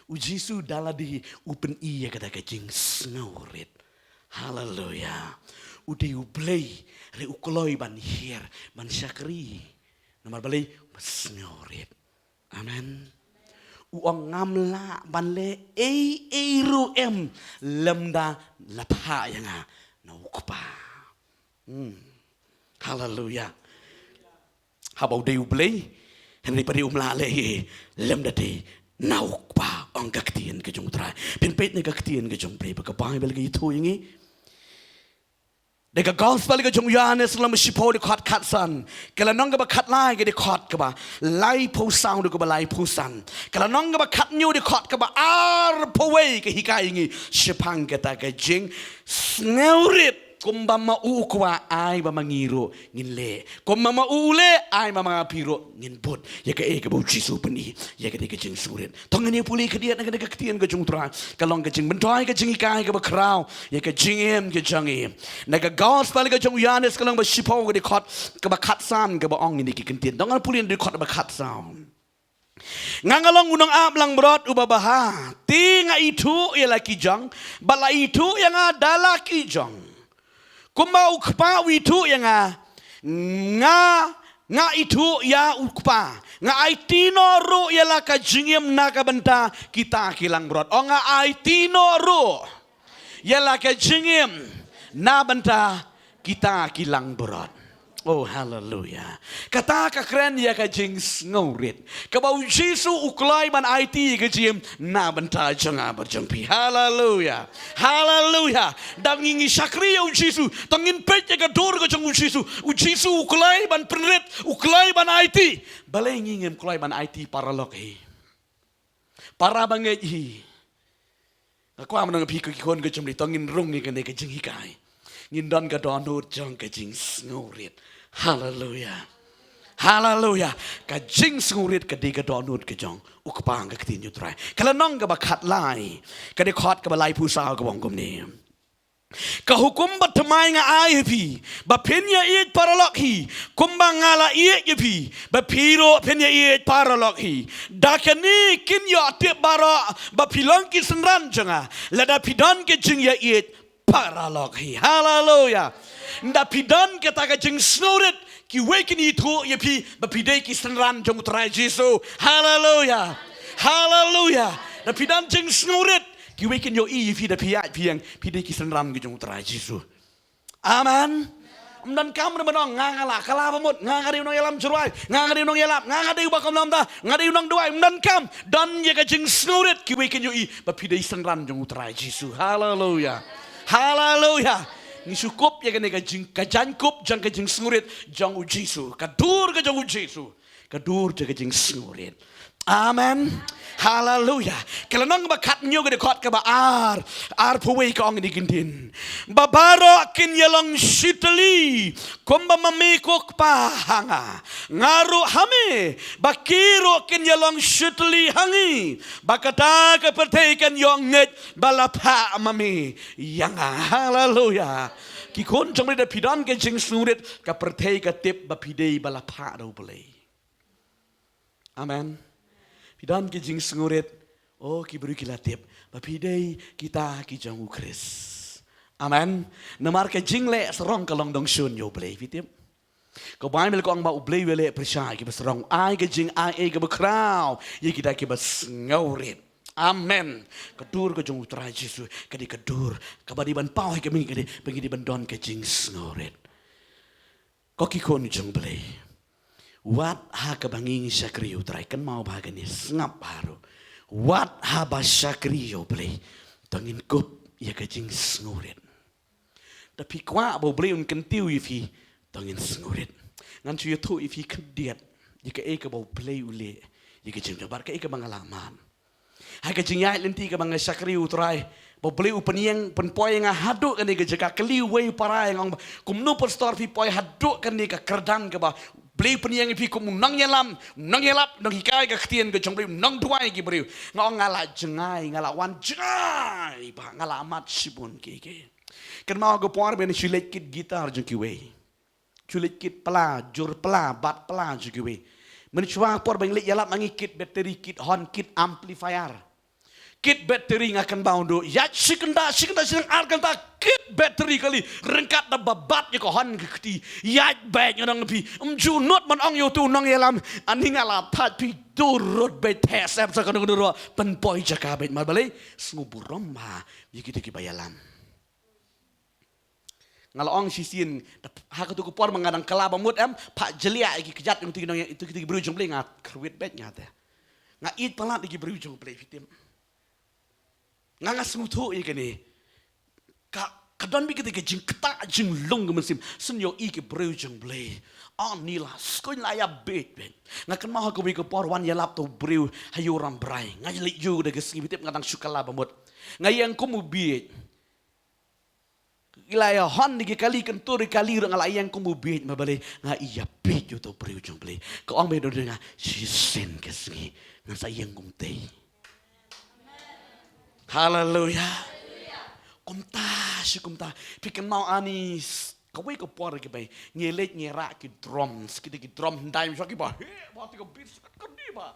U Jisu da lade u pyni ïa kata ka jingsngewrit. Haleluya. U dei u Blei hynrei u kloi ban hiar ban shakri. Namar balei? Ba sngewrit. Amen. U ong ngam lah ban leh ei ei ruh em lymda la phah ïa nga na u Kpa. Hmm. Haleluya. Haba u dei u Blei hynrei pat um lah leh ei lymda dei na u Kpa, ong ka ktien ka jong u Trai. Phin peit na ka ktien ka jong u Blei ba ka Baibl ka ïathuh ïa ngi. Da ka gospel ka jong u Ïoannis lynnong ba shiphew dkhot khatsan. Ka lynnong kaba khatlai ka dkhot kaba laiphew saw haduh kaba laiphew san. Ka lynnong kaba khathynñiew dkhot kaba arphew wei ka hikai ïa ngi shaphang kata ka jingsngewrit. Kumba ma u u kwah ai ba ma ngi ruh ngin leh. Kumba ma u u leh ai ba ma nga phi ruh ngin bud ïa kaei kaba u Jisu u pyni. Ïa kata ka jingsngewrit. To ngin ïa pule khyndiat na kata ka ktien ka jong u Trai. Ka long ka jingmyntoi ka jinghikai kaba khraw ïa ka jingim ka jong ngi. Na ka gospel ka jong u Ïoannis ka lynnong ba shiphew ka dkhot kaba khatsan kaba ong ïa kine ki kyntien. To ngan pule na dkhot ba khatsaw. Nga nga long u nongap langbrot uba bha. Te nga ithuh ïa la ki jong bad la ithuh ïa nga da la ki jong. Kumba u Kpa u ithuh ïa nga, nga, nga ithuh ïa u Kpa. Nga aiti noh ruh ïa la ka jingim na ka bynta kita ki langbrot. Ong nga aiti noh ruh ïa la ka jingim na bynta kita ki langbrot. Oh, haleluya. Kata ka kren ïa ka jingsngewrit. Kaba u Jisu u kloi ban aiti ïa ka jingim na bynta jong nga bad jong phi. Haleluya. Haleluya. Da ngi ngi shakri ïa u Jisu, to ngin peit ïa ka dur ka jong u Jisu. U Jisu u kloi ban pynrit, u kloi ban aiti. Balei ngi ngim kloi ban aiti paralok hi? Para bangeit hi. Nga kwah ban ong ïa phi ko ki khun ka jong u Blei, to ngin rung ïa kane ka jinghikai. Ngin don ka dohnud jong ka jingsngewrit. Haleluya. Haleluya. Ka jingsngewrit ka dei ka dohnud ka jong u Kpa, ka ktien u Trai. Ka lynnong kaba khatlai ka dkhot kaba laiphew saw kaba ong kumne. Ka hukum bathymmai nga ai ha phi, ba phin ïaieit paralok hi, kumba nga la ïeit ïa phi, ba phi ruh phin ïaieit paralok hi. Da kane kin ïoh tip baroh ba phi long ki synran jong nga, lada phi don ka jingïaieit paralok hi. Haleluya. Da phi don kata ka jingsngewrit, kiwei kin ithuh ïa phi ba phi dei ki synran jong u Trai Jisu. Haleluya. Haleluya. Da phi don jingsngewrit, kiwei kin ïohi ïa phi da phi ïaid phi ïeng, phi dei ki synran ki jong u Trai Jisu. Amen. Ym donkam ban ong nga nga la kylla ba mut, nga nga dei u nongïalam jyrwai, nga nga dei u nongïalap, nga nga dei uba kumno kumta, nga dei u nongduwai. Ym donkam. Don ïa ka jingsngewrit, kiwei kin ïohi ba phi dei synran jong u Trai Jisu. Haleluya. Haleluya. Ngi shu kup ïa kane ka jing, ka jaiñkup jong ka jingsngewrit jong u Jisu, ka dur ka jong u Jisu. Ka dur jong ka jingsngewrit. Amen. Haleluya. Ka lynnong ba khathynñiew ka dkhot kaba ar, arphew wei ka ong ïa kane ka ktien. Ba baroh kin ïalong shitylli kumba ma me ko Kpa ha nga, nga ruh ha me, ba ki ruh kin ïalong shitylli ha ngi, ba kata ka pyrthei kan ïoh ngeit ba la phah ma me ïa nga. Haleluya. Ki khun jong me, lada phi don ka jingsngewrit, ka pyrthei ka tip ba phi dei ba la phah da U Blei. Amen. Phi don ka jingsngewrit, oh, ki briew ki la tip ba phi dei kita ki jong U Khrist. Amen. Namar ka jingleh sarong ka long dong shun ïa U Blei, phi tip. Ka Baibl ka ong ba U Blei u ïaleh pyrshah ïa kiba sarong, ai ka jingaiei kaba khraw ïa kita kiba sngewrit. Amen. Ka dur ka jong U Trai Jisu ka dei ka dur kaba dei ban paw ha ka miet, ka dei ba ngi dei ban don ka jingsngewrit. Ko ki khun jong U Blei, wat ha kaba ngi shakri ïa U Trai, kynmaw bha kane, sngap bha ruh. Wat haba shakri ïa U Blei, to ngin kup ïa ka jingsngewrit. Lada phi kwah ba U Blei un kyntiew ïa phi, to ngin sngewrit. Ngan shu ïathuh ïa phi khyndiat ïa kaei kaba U Blei u leh ïa ka jingdon bad kaei kaba nga la mad. Ha ka jingïaid lynti kaba nga shakri U Trai, ba U Blei u pynïeng pynpoi ïa nga haduh kane ka jaka, kylli uwei u para ïa nga, ong ba, kumno pastor phi poi haduh kane ka kyrdan kaba U Blei u pynïeng ïa phi kum u nongïalam, u nongïalap, nonghikai ka ktien ka jong U Blei, u nongduwai ïa ki briew? Nga ong nga la jngai, nga la wan jngai bha, nga la mad shibun kiei kiei. Kynmaw ka por ba nga shu leit kit guitar jong kiwei. Shu leit kit pla, jur pla, bat pla jong kiwei. Mynshwa por ba ngi leit ïalap ma ngi kit battery, kit horn, kit amplifier, kit battery. Nga kynmaw duh ïaid shi kynta, shi kynta, shi ar kynta, kit battery kali, ryngkat da ba bat ïa ka horn ka kti. Ïaid beit, nga ong ïa phi, ym ju nud ban ong ïa uto u nongïalam, ani nga la thait phi, dur rut beit, theh sep sa kano kano ruh, pynpoi jaka beit. Mar balei? Sngewburom bha ïa kita kiba ïalam. Nga la ong shisien, ha kato ka por ma nga dang kylla ba mut, em, phah jliah ïa ki kjat jong kito ki nong, ïa kito ki briew jong U Blei, nga kyrwit beit nga te. Nga ïeit palat ïa ki briew jong U Blei, phi tip. Nga, nga sngewthuh ïa kane. Ka, ka don beit kata ka jingktah jinglong ka mynsiem. Shen ïohi ki briew jong U Blei, ani la skun, la ïa beit beit. Nga kynmaw ha kawei ka por wan ïalap uto u briew ha Ïew Rambrai. Nga leit ïew da ka sngi, phi tip, nga dang shu kylla ba mut. Nga ïeng kum u bieit. Ki la ïa hon da ki kali kyntur, ki kali ruh, nga la ïeng kum u bieit. Mar balei? Nga ïa beit ïa uto u briew jong U Blei. Ka ong beit da u dei nga, shisien ka sngi ngan sa ïeng kumtei. Haleluya. Kumta shi kumta. Phi kynmaw ani, kawei ka por kiba ngi leit ngi rah ki drums, ki dei ki drum hyndai, sha kiba heh bha, te ka beat ka dei bha.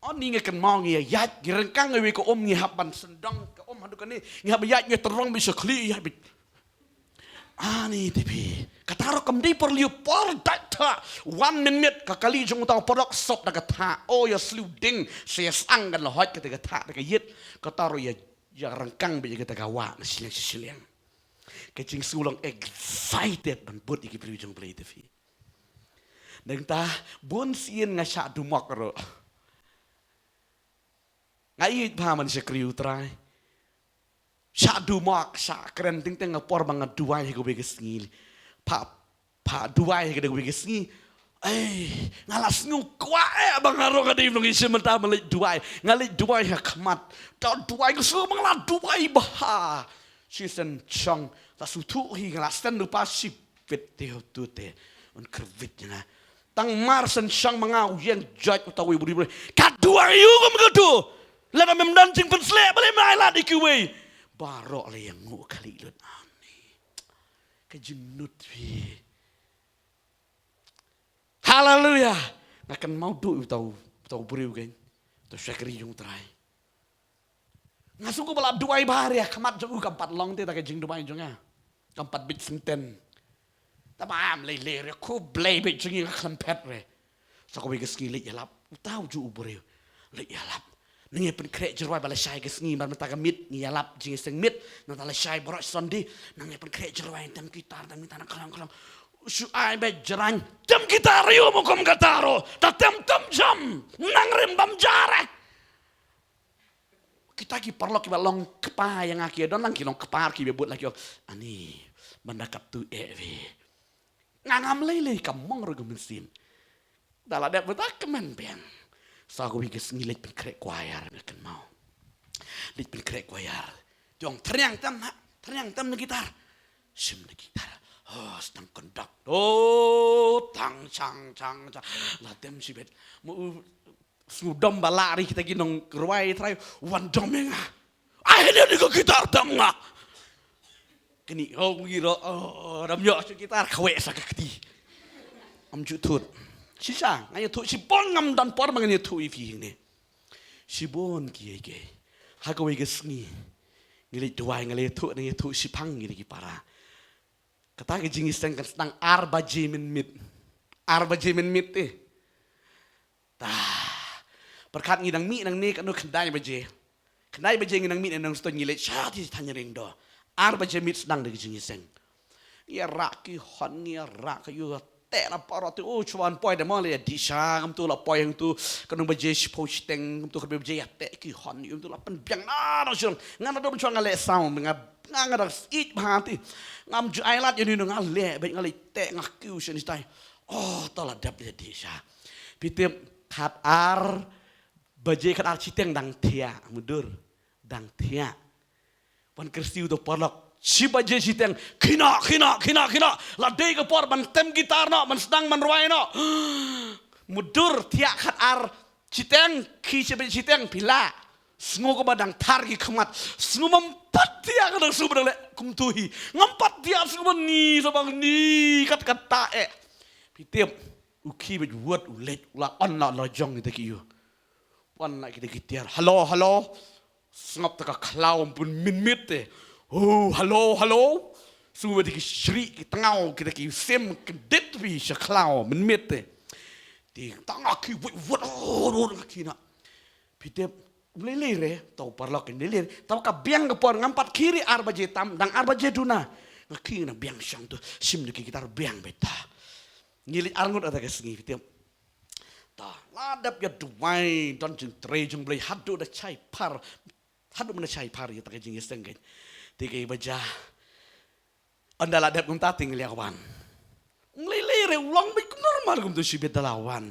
Ani nga kynmaw ngi ïaid, ngi ryngkang iwei ka um, ngi hap ban sngewdong ka um haduh kane, ngi hap ban ïaid, ngi tyrong beit sha khlieh, ïaid beit. Ani te phi, kata ruh kam dei por lyiur, por dait thah. Wan mynmiet ka kali jong uta u paralok sop da ka thah. O, ïa sliew ding, sa ïa sang kan la hoit kata ka thah da ka ïit. Kata ruh ïa, ïa ryngkang beit ïa kata ka wah na shiliang shi shiliang. Ka jingsngew long excited ban bud ïa ki briew jong U Blei te phi. Nangta bun sien nga shah dumok ruh. Nga ïeit bha ban shakri U Trai. Shah dumok, shah kren, teng teng ka por ba nga duwai ha kawei ka sngi. Phah, phah duwai ha kawei ka sngi. Ei, nga la sngew kwah eh ba nga ruh nga dei nongïashim bynta ban leit duwai. Nga leit duwai ha khmat. Te duwai, nga sngew ba nga la duwai bha. Shisien shong, la sngewthuh hi, nga la send lypa shibit te ha uto te un kyrwit ïa nga. Tang mar shen shong ma nga u ïeng joit uta uwei u briew, u briew. Ka duwai ïa u kum kato. Lada mem don jingpynsleh, balei mem ailad ïa kiwei? Baroh la ïanguh khlieh lut, ani. Ka jingnud phi. Haleluya. Nga kynmaw duh uta u, uta u briew kein, uta u shakri jong U Trai. Nga sngew kumba la duwai bha re, ha khmat jong u kam pat long te da ka jingduwai jong nga. Kam pat bit sngewthuh. Te ba ym lei lei re, khublei beit jong ngi, nga khlem phet re. Sa kawei ka sngi leit ïalap uta ujuh u briew. Leit ïalap. Nang ïa pynkhreh jingrwai ba lashai ka sngi, namar mynta ka miet ngi ïalap jingïaseng miet. Nangta lashai baroh Sunday, nang ïa pynkhreh jingrwai, tem guitar, tem guitar, nang khlong khlong. Shu ai beit jrang, tem guitar ïa u, mo kum kata ruh. Ta tem tem jam, nang rim bam ja re. Kita ki paralok kiba long kpa ïa nga ki don lang, ki long kpa ki ba bud la ki ong, ani, ban da katto eh ve. Nga ngam lei lei, ka mong ruh ka mynsiem. Da la dep mynta kmen biang. Sa kawei ka sngi leit pynkhreh choir, nga kynmaw. Leit pynkhreh choir. Jong, tyrniang tam ha, tyrniang tam na gitar. Shim na gitar. Oh, sdang conduct. Oh, tang chang chang chang. La tem shibit. Mo u sngewdom ba la ri kita ki nongrwai trai. Wan dom ïa nga. Ai ne ni ka gitar tam nga. Kini ho ngi ro, oh, dam ïoh sha gitar, khawei sa ka kti. Am ju thut. Shisha, nga ïathuh shibun, ngam don por ba ngan ïathuh ïa phi ne. Shibun ki ïa ki. Ha kawei ka sngi. Ngi leit duwai, nga leit ïathuh, nga ïathuh shiphang ngi ki para. Kata ka jingïaseng kan sdang ar baje mynmiet. Ar baje mynmiet te. Ta. Pyrkhat ngi dang mih nangne katno, khyndai baje. Khyndai baje ngi dang mih nangne, ngi leit sha ti thaiñ Ring Dor. Ar baje mynmiet sdang da ka jingïaseng. Ngi ïarah ki hon, ngi ïarah ka ïu, teh na parot te, oh, chuan poi da ma le ïa dih sha, kumtu la poi hangtu, katno baje, shiphew shiteng, kumtu khyndai baje ïa teh ki hon, kumtu la pynbiang na, na shong. Nga na dom chuan nga leh sound, nga, nga, nga dang ïeit bha te. Ngam ju ai lad ïa ni, nga leh, bad nga leh teh, nga kiew sha ni tai. Oh, ta la dep ïa dih sha. Phi tip, khat ar baje, khat ar shiteng dang thiah, mutdur. Dang thiah. Wan kyrsiew uto u paralok. Shi baje shiteng. Khie noh, khie noh, khie noh, khie noh. La dei ka por ban tem gitar noh, ban sdang ban rwai noh. Mutdur, thiah khat ar shiteng, khie shi baje shiteng, phi lah. Sngew kumba dang thar ki khmat. Sngew ngam pat thiah, ka dang sngew ba dang leh kumto hi. Ngam pat thiah, sngew ba ni, sa bang ni, kat kat ta eh. Phi tip, u khie bad wut, u leit, u la on la, la jong kita ki ïu. Wan la kita ki tiar. Hello, hello. Sngap ta ka khlaw bun mynmiet te. Oh, hello, hello. Su ba ki shri ki tngaw kita ki sem kyndit bha sha khlaw mynmiet te. Te tang ki wut wut, oh, oh, oh, ki na. Phi tip, lei lei re, tau paralok lei lei re. Tau ka biang ka por, ngam pat khie re ar baje tam, dang ar baje duna. Nga khie na biang shang tu, shim na ki gitar biang beit ta. Ngi leit arngut ata ka sngi, phi tip. Ta, la dep ïa duwai, don jingtrei jong U Blei, haduh da shai phar. Haduh mynta shai phar ïa ta ka jingïaseng kein. Te kei ba ja. Ynda la dep kumta te ngi la wan. Ngi lei lei re u long beit kum normal kumto shibit da la wan.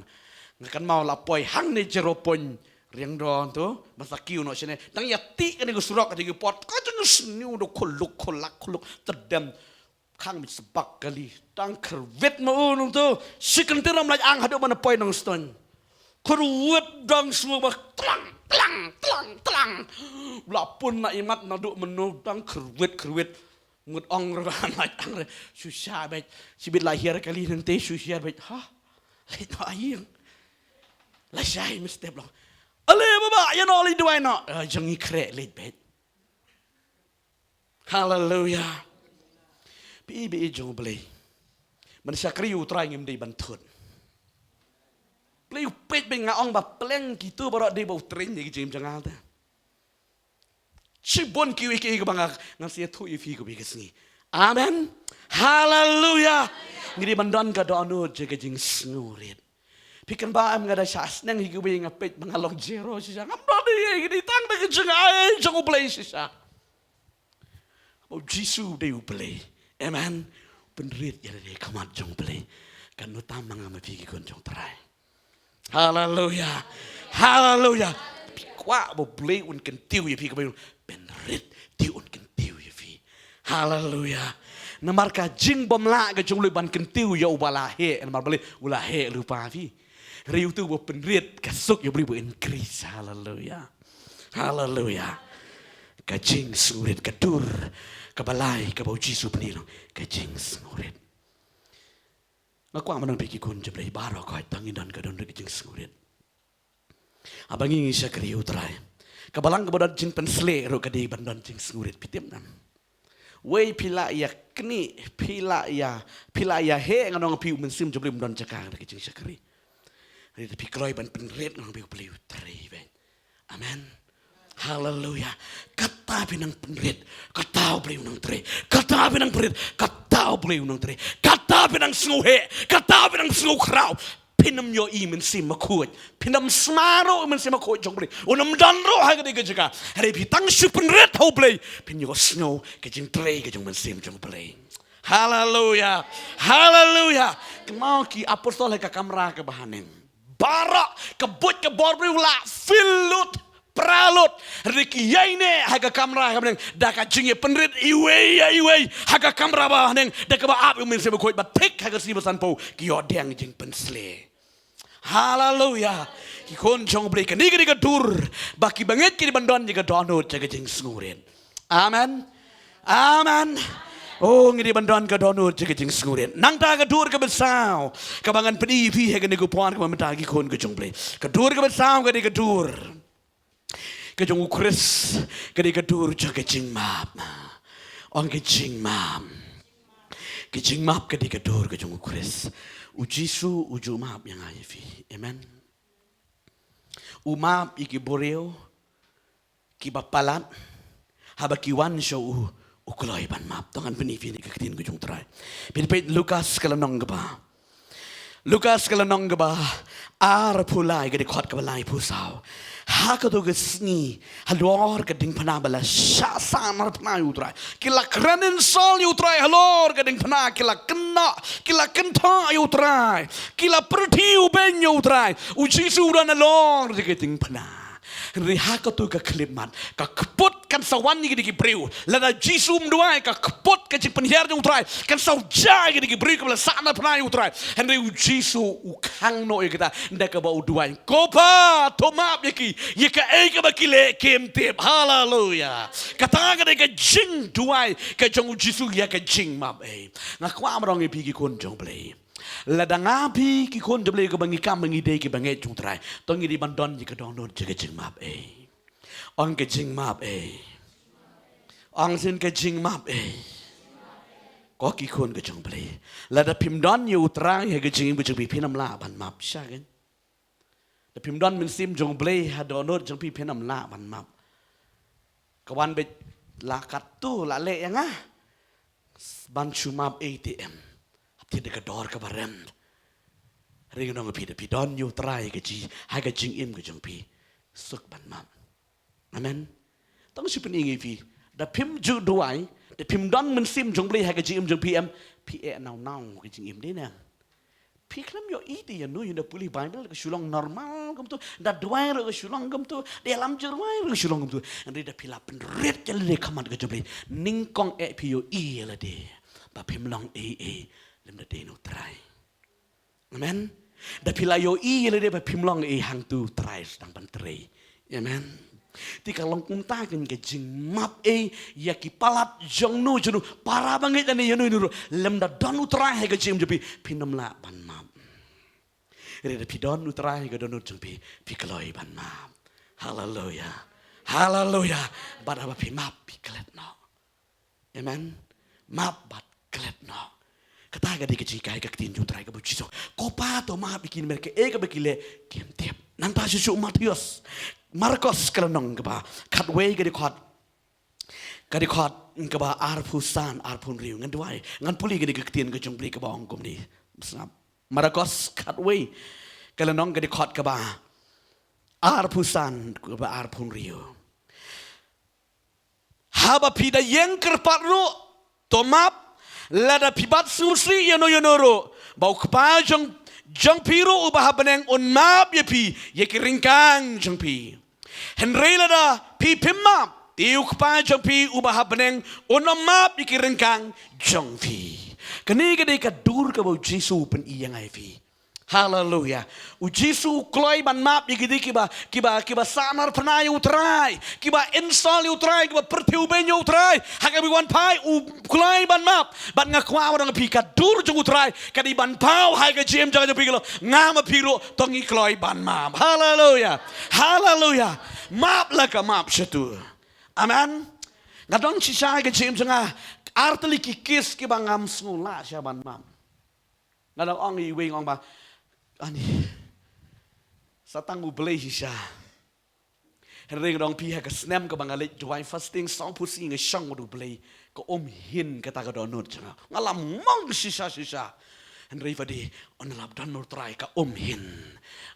Nga kynmaw la poi hangne Zero Point Riangdo to. Ba sa kiew noh shane. Dang ïa tih kane ka surok ka jingïapot. Ka jingsniew da khuluk khulak khuluk tedem. Khang beit sbak kali. Dang kyrwit ma u nangto. Shi kyntien ym lait ang haduh ban poi Nongstoiñ. Kyrwit dang sngew ba tlang, tlang, tlang, tlang. La pun na imat naduh mynno dang kyrwit, kyrwit. Ngut ong ruh ba lait ang re. Shu sha beit. Shibit la hiar kali nangte shu hiar beit. Ha? Leit noh ïing. La shai mynstep long. Ale baba, ïa noh leit duwai noh. Ah, jong ngi khreh leit beit. Haleluya. Phi i ba i jong U Blei. Man shakri U Trai ngim dei ban thut. Blei u peit ba nga ong ba pleng kito baroh dei ba u tren ïa ki jingim jong nga te. Shibun kiwei kiwei kaba nga ngan sa ïathuh ïa phi kawei ka sngi. Amen. Haleluya. Ngi dei ban don ka dohnud jong ka jingsngewrit. Phi kynmaw em nga da shah sneng hi kawei nga peit ba nga long zero shisha. Ngam don ei ei, ngi dei tang da ka jingai jong U Blei shisha. Ba U Jisu u dei U Blei. Amen. Pynrit ïa lade ha khmat jong U Blei. Kan nang tam ma nga ma phi ki khun jong U Trai. Haleluya. Haleluya. Phi kwah ba U Blei un kyntiew ïa phi kaba ïoh. Pynrit te un kyntiew ïa phi. Haleluya. Namar ka jingbymlah ka jong U Blei ban kyntiew ïa uba la heh, namar balei u la heh lypa phi. Hynrei uto uba pynrit ka suk ïa U Blei ba increase. Haleluya. Haleluya. Ka jingsngewrit ka dur kaba lai kaba U Jisu u pyni long ka jingsngewrit. Nga kwah ban ong ïa phi ki khun jong U Blei baroh khoit tang ngin don ka dohnud ka jingsngewrit. Haba ngi ngi shakri ïa U Trai. Ka balang kaba don jingpynshlur ruh ka dei ban don jingsngewrit, phi tip ne em. Wei phi lah ïa knieh, phi lah ïa, phi lah ïa heh, ngan ong ïa phi u Mynsiem jong U Blei um don jaka ha ka jingshakri. Hynrei phi kloi ban pynrit, ngan ong ïa phi U Blei u trei beit. Amen. Haleluya. Kata phi nang pynrit, kata U Blei u nang trei. Kata phi nang pynrit, kata U Blei u nang trei. Kata phi nang sngewheh, kata phi nang sngewkhraw. Phin ym ïohi Mynsiem Bakhuid. Phin ym sma ruh Mynsiem Bakhuid jong U Blei. Un ym don ruh ha kane ka jaka. Hynrei phi tang shu pynrit ha U Blei, phin ïohsngew ka jingtrei ka jong U Mynsiem jong U Blei. Haleluya. Haleluya. Kynmaw ki apostol ha ka kamra kaba haneng. Baroh ka buit ka bor briew la fill lut, pra lut. Hynrei ki ïaineh ha ka kamra kaba bneng da ka jingïapynrit iwei ïa iwei ha ka kamra ba bneng da kaba ap ïa u Mynsiem Bakhuid, bad thik ha ka sngi ba sanphew ki ïoh diang jingpynshlur. Haleluya. Ki khun jong U Blei, kane ka dei ka dur ba ki bangeit ki dei ban don ïa ka dohnud ïa ka jingsngewrit. Amen. Amen. Oh, ngi dei ban don ka dohnud ïa ka jingsngewrit. Nangta ka dur kaba saw kaba ngan pyni ïa phi ha kane ka por kaba mynta, ki khun ka jong U Blei. Ka dur kaba saw ka dei ka dur ka jong U Khrist, ka dei ka dur jong ka jingmap. Ong ka jingmap. Ka jingmap ka dei ka dur ka jong U Khrist. U Jisu u ju map ïa nga ïa phi. Amen. U map ïa ki briew kiba palat, haba ki wan sha u, u kloi ban map. To ngan pyni ïa phi na ka ktien ka jong U Trai. Phin peit Lukas ka lynnong kaba Lukas ka lynnong kaba arphew lai, ka dkhot kaba laiphew saw. Ha kato ka sngi halor ka diengphna ba la shah sahnarphna ïa U Trai, ki la kren insult ïa U Trai halor ka diengphna, ki la kynnoh, ki la kynthoh ïa U Trai, ki la pyrthei u beiñ ïa U Trai. U Jisu u don halor ka diengphna. Hynrei ha kato ka khyllipmat ka kput kan sa wan ïa kine ki briew. Lada Jisu um duwai, ka kput ka jingpynhiar jong U Trai kan sa jia ïa kine ki briew kiba la sahnarphna ïa U Trai. Hynrei U Jisu u khang noh ïa kata da kaba u duwai, Ko Pa, to map ïa ki, ïa kaei kaba ki leh kim tip. Haleluya. Kata ka dei ka jingduwai ka jong U Jisu ïa ka jingmap ei. Nga kwah ban ong ïa phi ki khun jong U Blei, lada nga phi ki khun jong U Blei kaba ngi kam ba ngi dei ki bangeit jong U Trai, to ngi dei ban don ïa ka dohnud ïa ka jingmap ei. Ong ka jingmap ei. Ong sien ka jingmap ei. Ko ki khun ka jong U Blei, lada phim don ïa U Trai ha ka jingim ka jong phi, phin ym lah ban map sha kein. Da phim don Mynsiem jong U Blei ha dohnud jong phi, phin ym lah ban map. Ka wan beit la katto la leh ïa nga, ban shu map ei te em. Hap thied da ka dor kaba rem. Hynrei ngan ong ïa phi, da phi don ïa U Trai ha ka ji, ha ka jingim ka jong phi, suk ban map. Amen. Tang shu pyni ïa phi, da phim ju duwai, da phim don Mynsiem jong U Blei ha ka jingim jong phi em, phi eh naw naw ka jingim dei na. Phi khlem ïohi te ïano ïano pule Baibl ka shu long normal kumto, da duwai ruh ka shu long kumto, da ïalam jingduwai ruh ka shu long kumto. Hynrei da phi la pynrit ïa lade ha khmat ka jong U Blei, nyngkong eh phi ïohi ïa lade ba phim long ei ei lymda dei na U Trai. Amen. Da phi la ïohi ïa lade ba phim long ei, hangto U Trai u sdang ban trei. Amen. Te ka long kumta kein ka jingmap ei ïa ki palat jongno jongno, para bangeit lane ïano ïano ruh, lymda don U Trai ha ka jingim jong phi, phin ym lah ban map. Hynrei da phi don U Trai ha ka dohnud jong phi, phi kloi ban map. Haleluya. Haleluya. Bad haba phi map phi klet noh. Amen. Map bad klet noh. Kata ka dei ka jinghikai ka ktien jong U Trai kaba u Jisu, Ko Pa, to map ïa ki namar kaei kaba ki leh kim tip. Nangta shuh shuh Mathaios, Markos ka lynnong kaba khatwei, ka dkhot, ka dkhot kaba arphew san, arphew hynriew. Ngan duwai, ngan pule ka dei ka ktien ka jong U Blei kaba ong kumne. Sngap. Markos khatwei ka lynnong, ka dkhot kaba arphew san, kaba arphew hynriew. Haba phi da ïeng kyrpad ruh, to map, lada phi bat sngewsih ïano ïano ruh, ba U Kpa jong, jong phi ruh uba ha bneng un map ïa phi ïa ki ryngkang jong phi. Hynrei lada phi phim map, te U Kpa jong phi uba ha bneng un ym map ïa ki ryngkang jong phi. Kane ka dei ka dur kaba u Jisu u pyni ïa nga ïa phi. Haleluya. U Jisu u kloi ban map ïa kito kiba, kiba, kiba sahnarphna ïa U Trai, kiba insult ïa U Trai, kiba pyrthei u beiñ ïa U Trai. Ha kaba u wan phai u kloi ban map. Bad nga kwah ban ong ïa phi, ka dur jong U Trai ka dei ban paw ha ka jingim jong phi, ka long nga ma phi ruh to ngi kloi ban map. Haleluya. Haleluya. Map la ka map shatu. Amen. Nga don shisha ha ka jingim jong nga ar tylli ki case kiba ngam sngew lah shisha ban map. Nga dang ong ïa iwei, nga ong ba, ani, sa tang U Blei shisha. Hynrei nga dang ong ïa phi, ha ka snem kaba nga leit duwai fasting sawphew sngi, nga shong bad U Blei, ka um hin kata ka dohnud jong nga. Nga la mong shisha shisha. Hynrei ba dei, un ïalap don U Trai, ka um hin.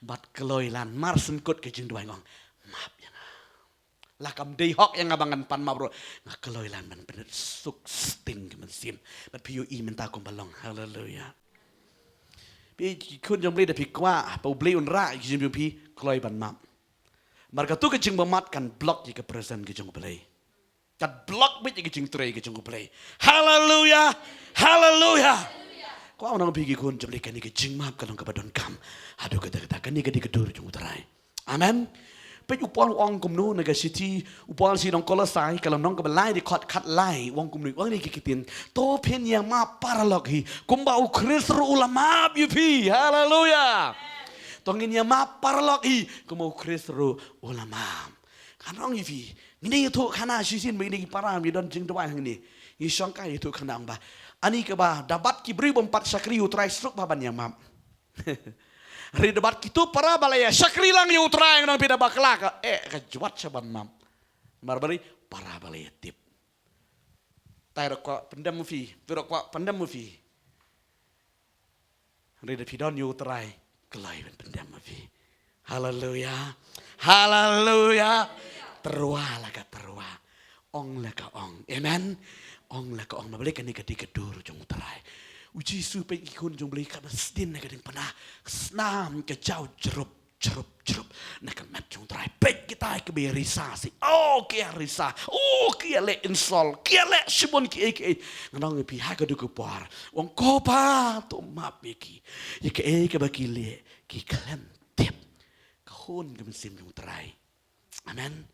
Bad kloi lan, mar syn kut ka jingduwai, nga ong, map ïa nga. La kam dei hok ïa nga ba ngan pan map ruh, nga kloi lan ban pynrit suk sting ka mynsiem. Bad phi ïohi mynta kumba long. Haleluya. Phi ki khun jong U Blei, da phi kwah ba U Blei un rah ïa ki jingim jong phi, kloi ban map. Namar katu ka jingbymap kan block ïa ka presence ka jong U Blei. Kan block beit ïa ka jingtrei ka jong U Blei. Haleluya. Haleluya. Kwah ban ong ïa phi ki khun jong U Blei, kane ka jingmap ka long kaba donkam haduh katta katta. Kane ka dei ka dur jong U Trai. Amen. Peit u Paul u ong kumno na ka shithi, u Paul shithi nong Kolosai, ka lynnong kaba lai, dkhot khatlai, u ong kumno, u ong ïa ki ktien: To phin ïa map paralok hi, kumba U Khrist ruh u la map ïa phi. Haleluya. To ngin ïa map paralok hi, kumba U Khrist ruh u la map. Ngan ong ïa phi, ngin ïathuh khana shisien ba ngin ïa ki para, ïa don jingduwai hangne. Ngi shongkai ïathuh khana ong ba, ani kaba da bat ki briew bym pat shakri U Trai, suk ba ban ïa map. Hynrei da bat kito para ba la ïa shakri lang ïa U Trai, ngan ong ïa phi, da bakla ka, eh, ka jwat sha ban map. Namar balei? Para ba la ïa tip. Te ruh kwah pyndem ma phi, te ruh kwah pyndem ma phi. Hynrei da phi don ïa U Trai, kloi ban pyndem ma phi. Haleluya. Haleluya. Tyrwa la ka tyrwa. Ong la ka ong. Amen. Ong la ka ong. Namar balei? Kane ka dei ka dur jong U Trai. U Jisu, peit ki khun jong U Blei, kaba sdien na ka diengphna, snam ka jaw jrup, jrup, jrup na ka met jong U Trai. Peit kita kiba ïa risa sih. Oh, ki ïa risa. Oh, ki ïa leh insult, ki ïa leh shibun kiei kiei. Ngan ong ïa phi, ha kaduh ka por, u ong, Ko Pa, to map ïa ki, ïa kaei kaba ki leh, ki khlem tip. Ka hun ka mynsiem jong U Trai. Amen.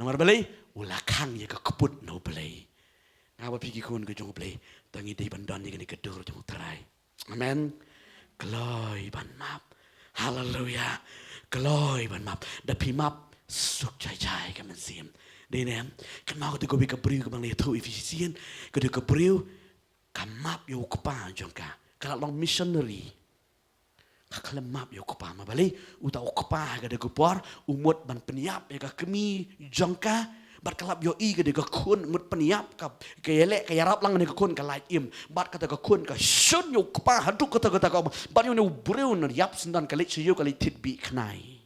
Namar balei? U la khang ïa ka kput na U Blei. Nga bad phi ki khun ka jong U Blei, to ngi dei ban don ïa kane ka dur jong U Trai. Amen. Kloi ban map. Haleluya. Kloi ban map. Da phi map, suk jai jai ka mynsiem. Dei ne em? Kynmaw kata kawei ka briew kaba ngi la ïathuh ïa phi shisien. Kata ka briew ka map ïa u kpa jong ka. Ka la long missionary. Ka khlem map ïa u kpa. Ma balei? Uta u kpa ha kata ka por u mut ban pynïap ïa ka kmie jong ka. Bad ka la ïohi ka dei ka khun, mut pynïap ka, ka ïaleh, ka ïarap lang ne ka khun ka lait im. Bad kata ka khun ka shun ïa u kpa haduh katta katta ka. Bad ïa une u briew u ïap syndon, ka leit sha ïew, ka leit thied bih khnai.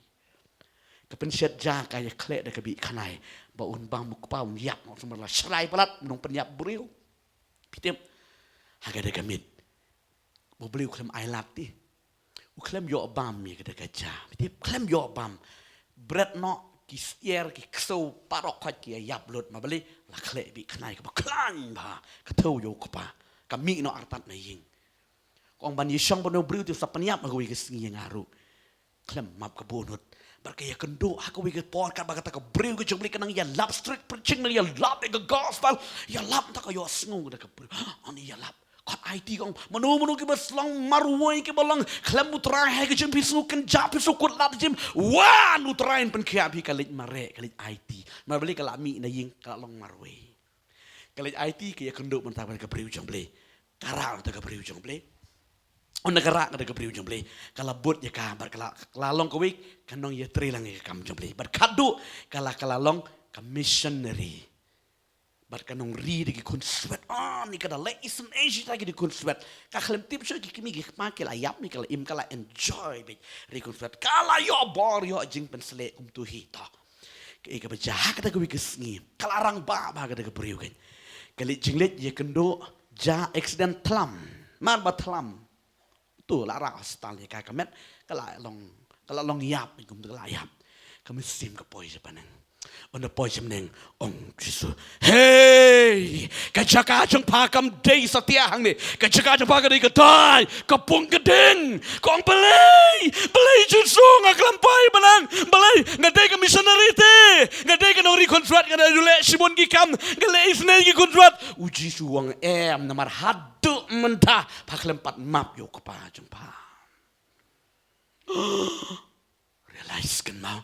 Ka pynshet ja, ka ïakhleh da ka bih khnai. Ba un bam u kpa, un ïap, un sumar la shrai palat, un ong pynïap briew. Phi tip? Ha kata ka miet, u briew u khlem ai lad te. U khlem ïoh bam ïa kata ka ja. Phi tip? Khlem ïoh bam. Bret noh, ki syiar, ki ksew, baroh khoit ki ïa ïap lut. Ma balei? La khleh bih khnai kaba khlaiñ bha. Ka thew ïa u kpa. Ka mih noh artat na ïing. Ka ong ban ïashong bad une u briew te, sa pynïap ha kawei ka sngi ïa nga ruh. Khlem map ka bun ngut. Bad ka ïakynduh ha kawei ka por katba kata ka briew ka jong U Blei ka nang ïalap street preaching, nang ïalap ïa ka gospel. Ïalap, te ka ïohsngew kata ka briew. Ani ïalap. Kot aiti, ka ong, mano mano kiba long marwei, kiba long khlem U Trai ha ka jingim, phi sngew kynjah, phi sngew kut lad jingim. Wan U Trai un pynkhiah phi. Ka leit mareh, ka leit aiti. Namar balei? Ka la mih na ïing, ka la long marwei. Ka leit aiti, ka ïakynduh mynta bad ka briew jong U Blei. Ka rah na kata ka briew jong U Blei. Ynda ka rah na kata ka briew jong U Blei, ka la bud ïa ka, bad ka la, ka la long kawei ka nongïatreilang ïa ka kam jong U Blei. Bad khadduh ka la, ka la long ka missionary. Bad ka nongri da ki khunswet. Ani ka da leh isynei shisha ki da ki khunswet. Ka khlem tip shuh, ki kmie ki kpa ki la ïap ne ki la im, ka la enjoy beit. Ri khunswet, ka la ïoh bor, ïoh jingpynshlur kumto hi to. Kaei kaba jia ha kata kawei ka sngi? Ka la rangbah bha kata ka briew, kan. Ka leit jingleit, ïakynduh, jia accident, thlam. Namar ba thlam, to la rah hospital ïa ka, ka met ka la long, ka la long ïap, kumto ka la ïap. Ka mynsiem ka poi sha bneng. Ynda poi sha bneng, ong Jisu, "Hei, ka jaka jong pha kam dei satia hangne. Ka jaka jong pha ka dei ka dai, ka pung ka ding." Ka ong, "Balei, balei Jisu, nga khlem poi bneng. Balei, nga dei ka missionary te. Nga dei ka nongri khunswet, nga dei u leh shibun ki kam, nga leh isynei ki khunswet." U Jisu u ong, "Em, namar haduh mynta pha khlem pat map ïa u kpa jong pha." Realize, kynmaw.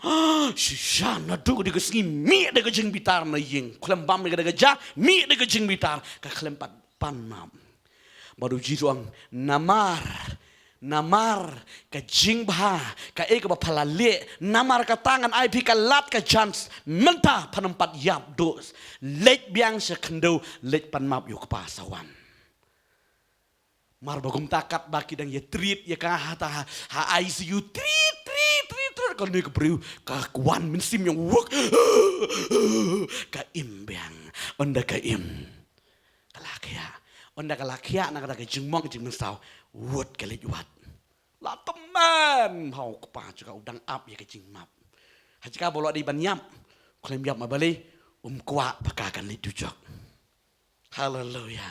Shisha, naduh kata ka sngi mih da ka jingbitar na ïing. Khlem bam da ka ja, mih da ka jingbitar. Ka khlem pat pan map. Bad u Jisu u ong, namar, namar ka jingbha, kaei kaba pha la leh, namar kata ngan ai phi ka lad ka chance. Mynta phan ym pat ïap duh. Leit biang sha khyndew, leit pan map ïa u kpa, sa wan. Mar ba kumta katba ki dang ïa treat ïa ka ha ta ha, ha I C U, treat, treat, treat, treat. Kane ka briew ka wan mynsiem ïa u wuk. Ka im biang. Ynda ka im, ka la khiah. Ynda ka la khiah na kata ka jingmong jingmynsaw, wut ka leit wad. La tymmen ha u kpa jong ka, u dang ap ïa ka jingmap. Ha jaka ba u la dei ban ïap, u khlem ïap ma balei? Um kwah ba ka kan leit dujok. Haleluya.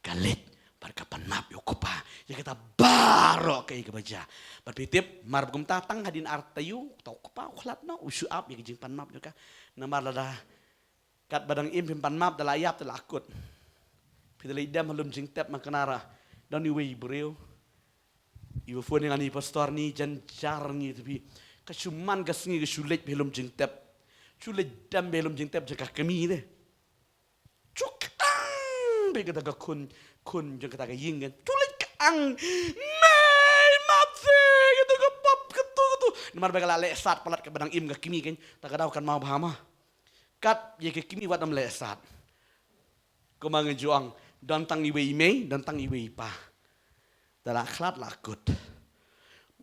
Ka leit bad ka pan map ïa u kpa ïa kata baroh kaei kaba jia. Bad phi tip, mar ba kumta tang hadien ar taïew, uta u kpa u khlad noh, u shu ap ïa ka jingpan map jong ka. Namar lada katba dang im phim pan map, da la ïap te la kut. Phi da leit dem ha lum jingtep, ma kynara don iwei i briew iba phone ïa ngi, pastor, ngi jynjar ngi te phi. Ka shu man ka sngi ka shu leit beit ha lum jingtep. Shu leit dem beit ha lum jingtep jong ka kmie te. Shu kyang beit kata ka khun, khun jong kata ka ïing kan. Shu leit kyang. Mei, map se, kata ka pap, kata, kata. Namar ba ka la leh sat palat kaba dang im ka kmie kan. Ta ka daw kan map bha ma. Kat ïa ka kmie wat ym leh sat. Kumba nga ju ong, don tang iwei i mei, don tang iwei i pa. Da la khlad la kut.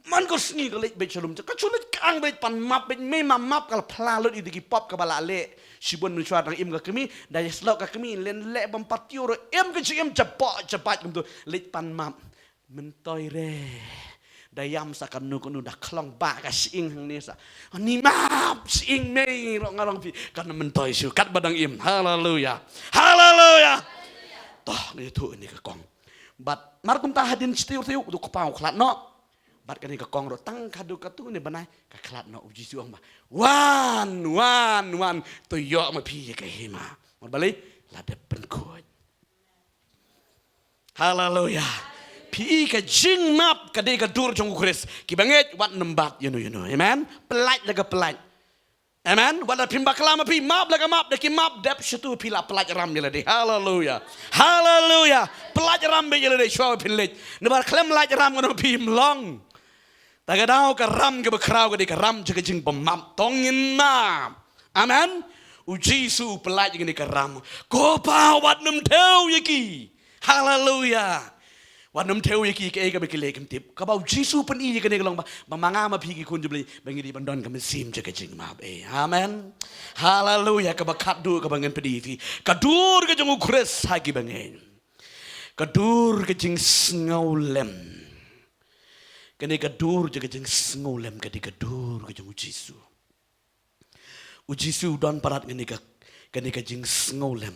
Man ka sngi ka leit beit sha lum, ka shu leit kyang beit pan map beit, mei map map, ka la phla lut ïa ki pop kaba la leh. Shibun mynshuwa dang im ka kmie, da ïa slok ka kmie, lynleh bym pat tiew ruh, im ka jingim, jaboh jabaid kumto, leit pan map. Myntoi re. Da ïam sa kano kano, da khlong ba ka shyieng hangne sa. Ani map shyieng mei, rong ngarong phi. Kan myntoi shu katba dang im. Haleluya. Haleluya. To, nga ïathuh ïa kane ka kong. Bad mar kumta hadien shi taïew, taïew, uta u kpa u khlad noh. Bad kane ka kong ruh tang haduh katto katne bnai ka khlad noh. U Jisu u ong ba, wan, wan, wan, to ïoh ma phi ïa ka hima. Namar balei? La dep pynkhuid. Haleluya. Phi i, ka jingmap ka dei ka dur jong u Khrist. Kiba ngeit wat nym bat ïano ïano. Amen. Pyllait la ka pyllait. Amen. Wat la phim bakla ma phi, map la ka map, da ki map dep shuh, to phi la pyllait ram ïa lade. Haleluya. Haleluya. Pyllait ram beit ïa lade shuwa ba phin leit. Namar khlem lait ram ngan ong phim long. Ta ka daw ka ram kaba khraw ka dei ka ram jong ka jingbymap. To ngin map. Amen. U Jisu u pyllait ïa kane ka ram. Ko Pa, wat nym thew ïa ki. Haleluya. Wat nym thew ïa ki, kaei kaba ki leh kim tip. Kaba u Jisu u pyni ïa kane ka long ba, ba ma nga ma phi ki khun jong U Blei, ba ngi dei ban don ka mynsiem jong ka jingmap. Eh, amen. Haleluya. Kaba khatduh kaba ngan pyni ïa phi, ka dur ka jong u Khrist ha kiba ngeit. Ka dur ka jingsngewlem. Kane ka dur jong ka jingsngewlem ka dei ka dur ka jong u Jisu. U Jisu u don palat kane ka, kane ka jingsngewlem.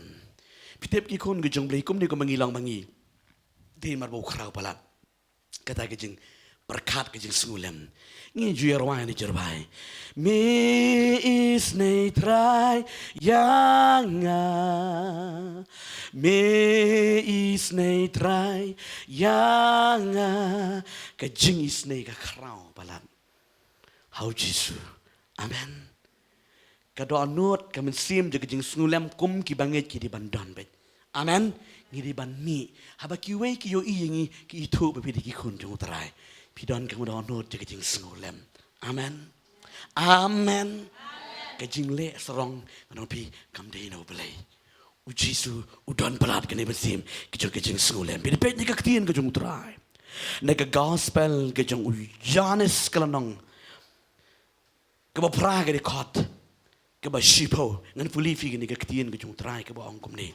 Phi tip ki khun ka jong U Blei, kumne kumba ngi long ma ngi. Dei mar ba u khraw palat. Kata ka jingpyrkhat ka jingsngewlem. Ngi ju ïa rwai ne ju rwai. Me isynei Trai ïa nga. Me isynei Trai ïa nga. Ka jingisynei ka khraw palat ha u Jisu. Amen. Ka dohnud, ka mynsiem jong ka jingsngewlem kum kiba ngeit ki dei ban don beit. Amen. Ngi dei ban mih. Haba kiwei ki ïohi ïa ngi, ki ithuh ba phi dei ki khun jong u Trai. Phi don ka dohnud jong ka jingsngewlem. Amen. Amen. Ka jingleh sarong ngan ong phi kam dei na U Blei. U Jisu u don palat kane ka mynsiem ka jong ka jingsngewlem. Phi dei peit na ka ktien ka jong u Trai. Na ka gospel ka jong u Ïoannis ka lynnong kaba phra ka dkhot kaba shiphew. Ngan pule ïa phi kane ka ktien ka jong u Trai kaba ong kumne.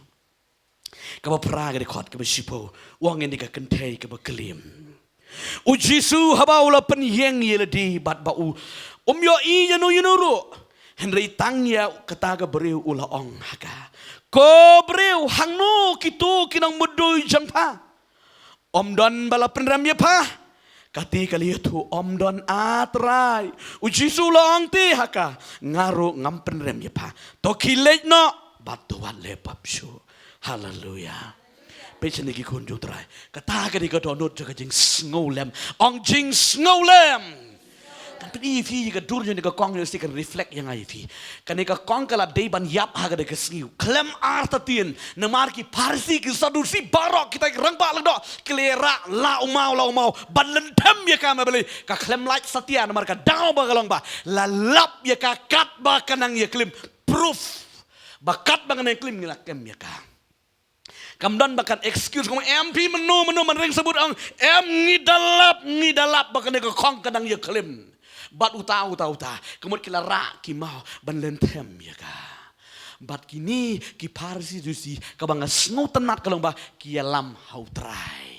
Kaba phra ka dkhot kaba shiphew. U ong ïa kane ka kynthei kaba klim. U Jisu haba u la pynïeng ïa lade bad ba u um ïohi ïano ïano ruh, hynrei tang ïa kata ka briew u la ong ha ka, ko briew, hangno kito ki nongmudui jong pha? Ym don ba la pynrem ïa pha? Kata ka la ïathuh, ym don, ah Trai. U Jisu u la ong te ha ka, nga ruh ngam pynrem ïa pha. To khie leit noh bad to wat leh pap shuh. Haleluya. Peit shane ki khun jong u Trai. Kata ka dei ka dohnud jong ka jingsngewlem. Ong jingsngewlem. Kan pyni ïa phi ïa ka dur jong kane ka kong, ïa shi kan reflect ïa nga ïa phi. Kane ka kong ka la dei ban ïap ha kane ka sngi. Khlem artatien, namar ki Pharisi, ki Sadusi baroh, kita ki rangbah lyngdoh, ki la rah la u maw, la u maw ban lynthem ïa ka, ma balei? Ka khlem lait satia, namar ka daw ba ka long ba la lap ïa ka katba ka nang ïaklim. Proof ba katba ka nang ïaklim ngi la kem ïa ka. Kam don ba kan excuse, kum em phi mynno mynno ban ring sabut, ong em, ngi da lap, ngi da lap ba kane ka kong ka nang ïaklim. Bad uta uta uta, ka mut ki la rah ki maw ban lynthem ïa ka. Bad kine ki Pharisi, Sadusi, kaba nga sngewtynnat ka long ba ki ïalam ha u Trai.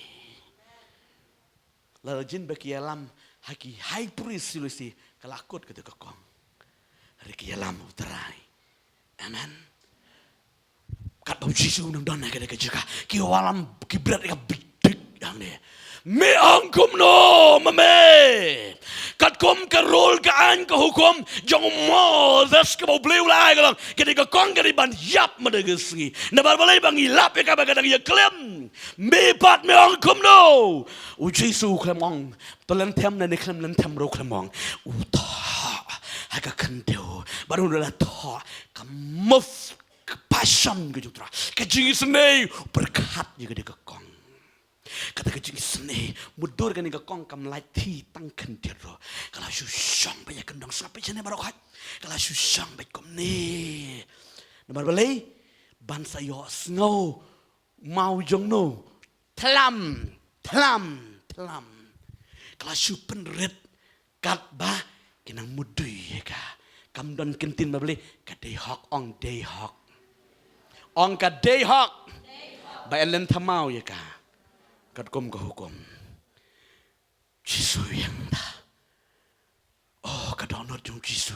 Lada jin ba ki ïalam ha ki high priest, shu lehse ka la kut kata ka kong. Hynrei ki ïalam ha u Trai. Amen. Katba u Jisu u nang don ha kata ka jaka, ki wallam ki bret ka bidik hangne. Me ong kumno ma me? Katkum ka rule, ka aiñ, ka hukum jong u Moses kaba U Blei u la ai, ka long kane ka kong ka dei ban ïap mynta ka sngi. Namar balei? Ba ngi lap ïa ka ba ka dang ïakhlem. Me pat me ong kumno? U Jisu u khlem ong, to lynthem ne khlem lynthem ruh u khlem ong. U thoh ha ka khyndew, bad ynda u la thoh, ka move, ka passion ka jong u Trai, ka jingisynei, u pyrkhat ïa kane ka kong. Kata ka jingisynei, mutdur kane ka kong kam lait thied tang khyndiat ruh. Ka la shu shong beit ïa ka kyndong, sngap beit shane baroh khoit. Ka la shu shong beit kumne. Namar balei? Ban sa ïohsngew maw jong no. Thlam, thlam, thlam. Ka la shu pynrit katba ki nang mudui ïa ka. Kam don ktien ba balei, ka dei hok, ong dei hok. Ong ka dei hok. Ba yn lynthem maw ïa ka katkum ka hukum. Jisu ïeng da. Oh, ka dohnud jong u Jisu.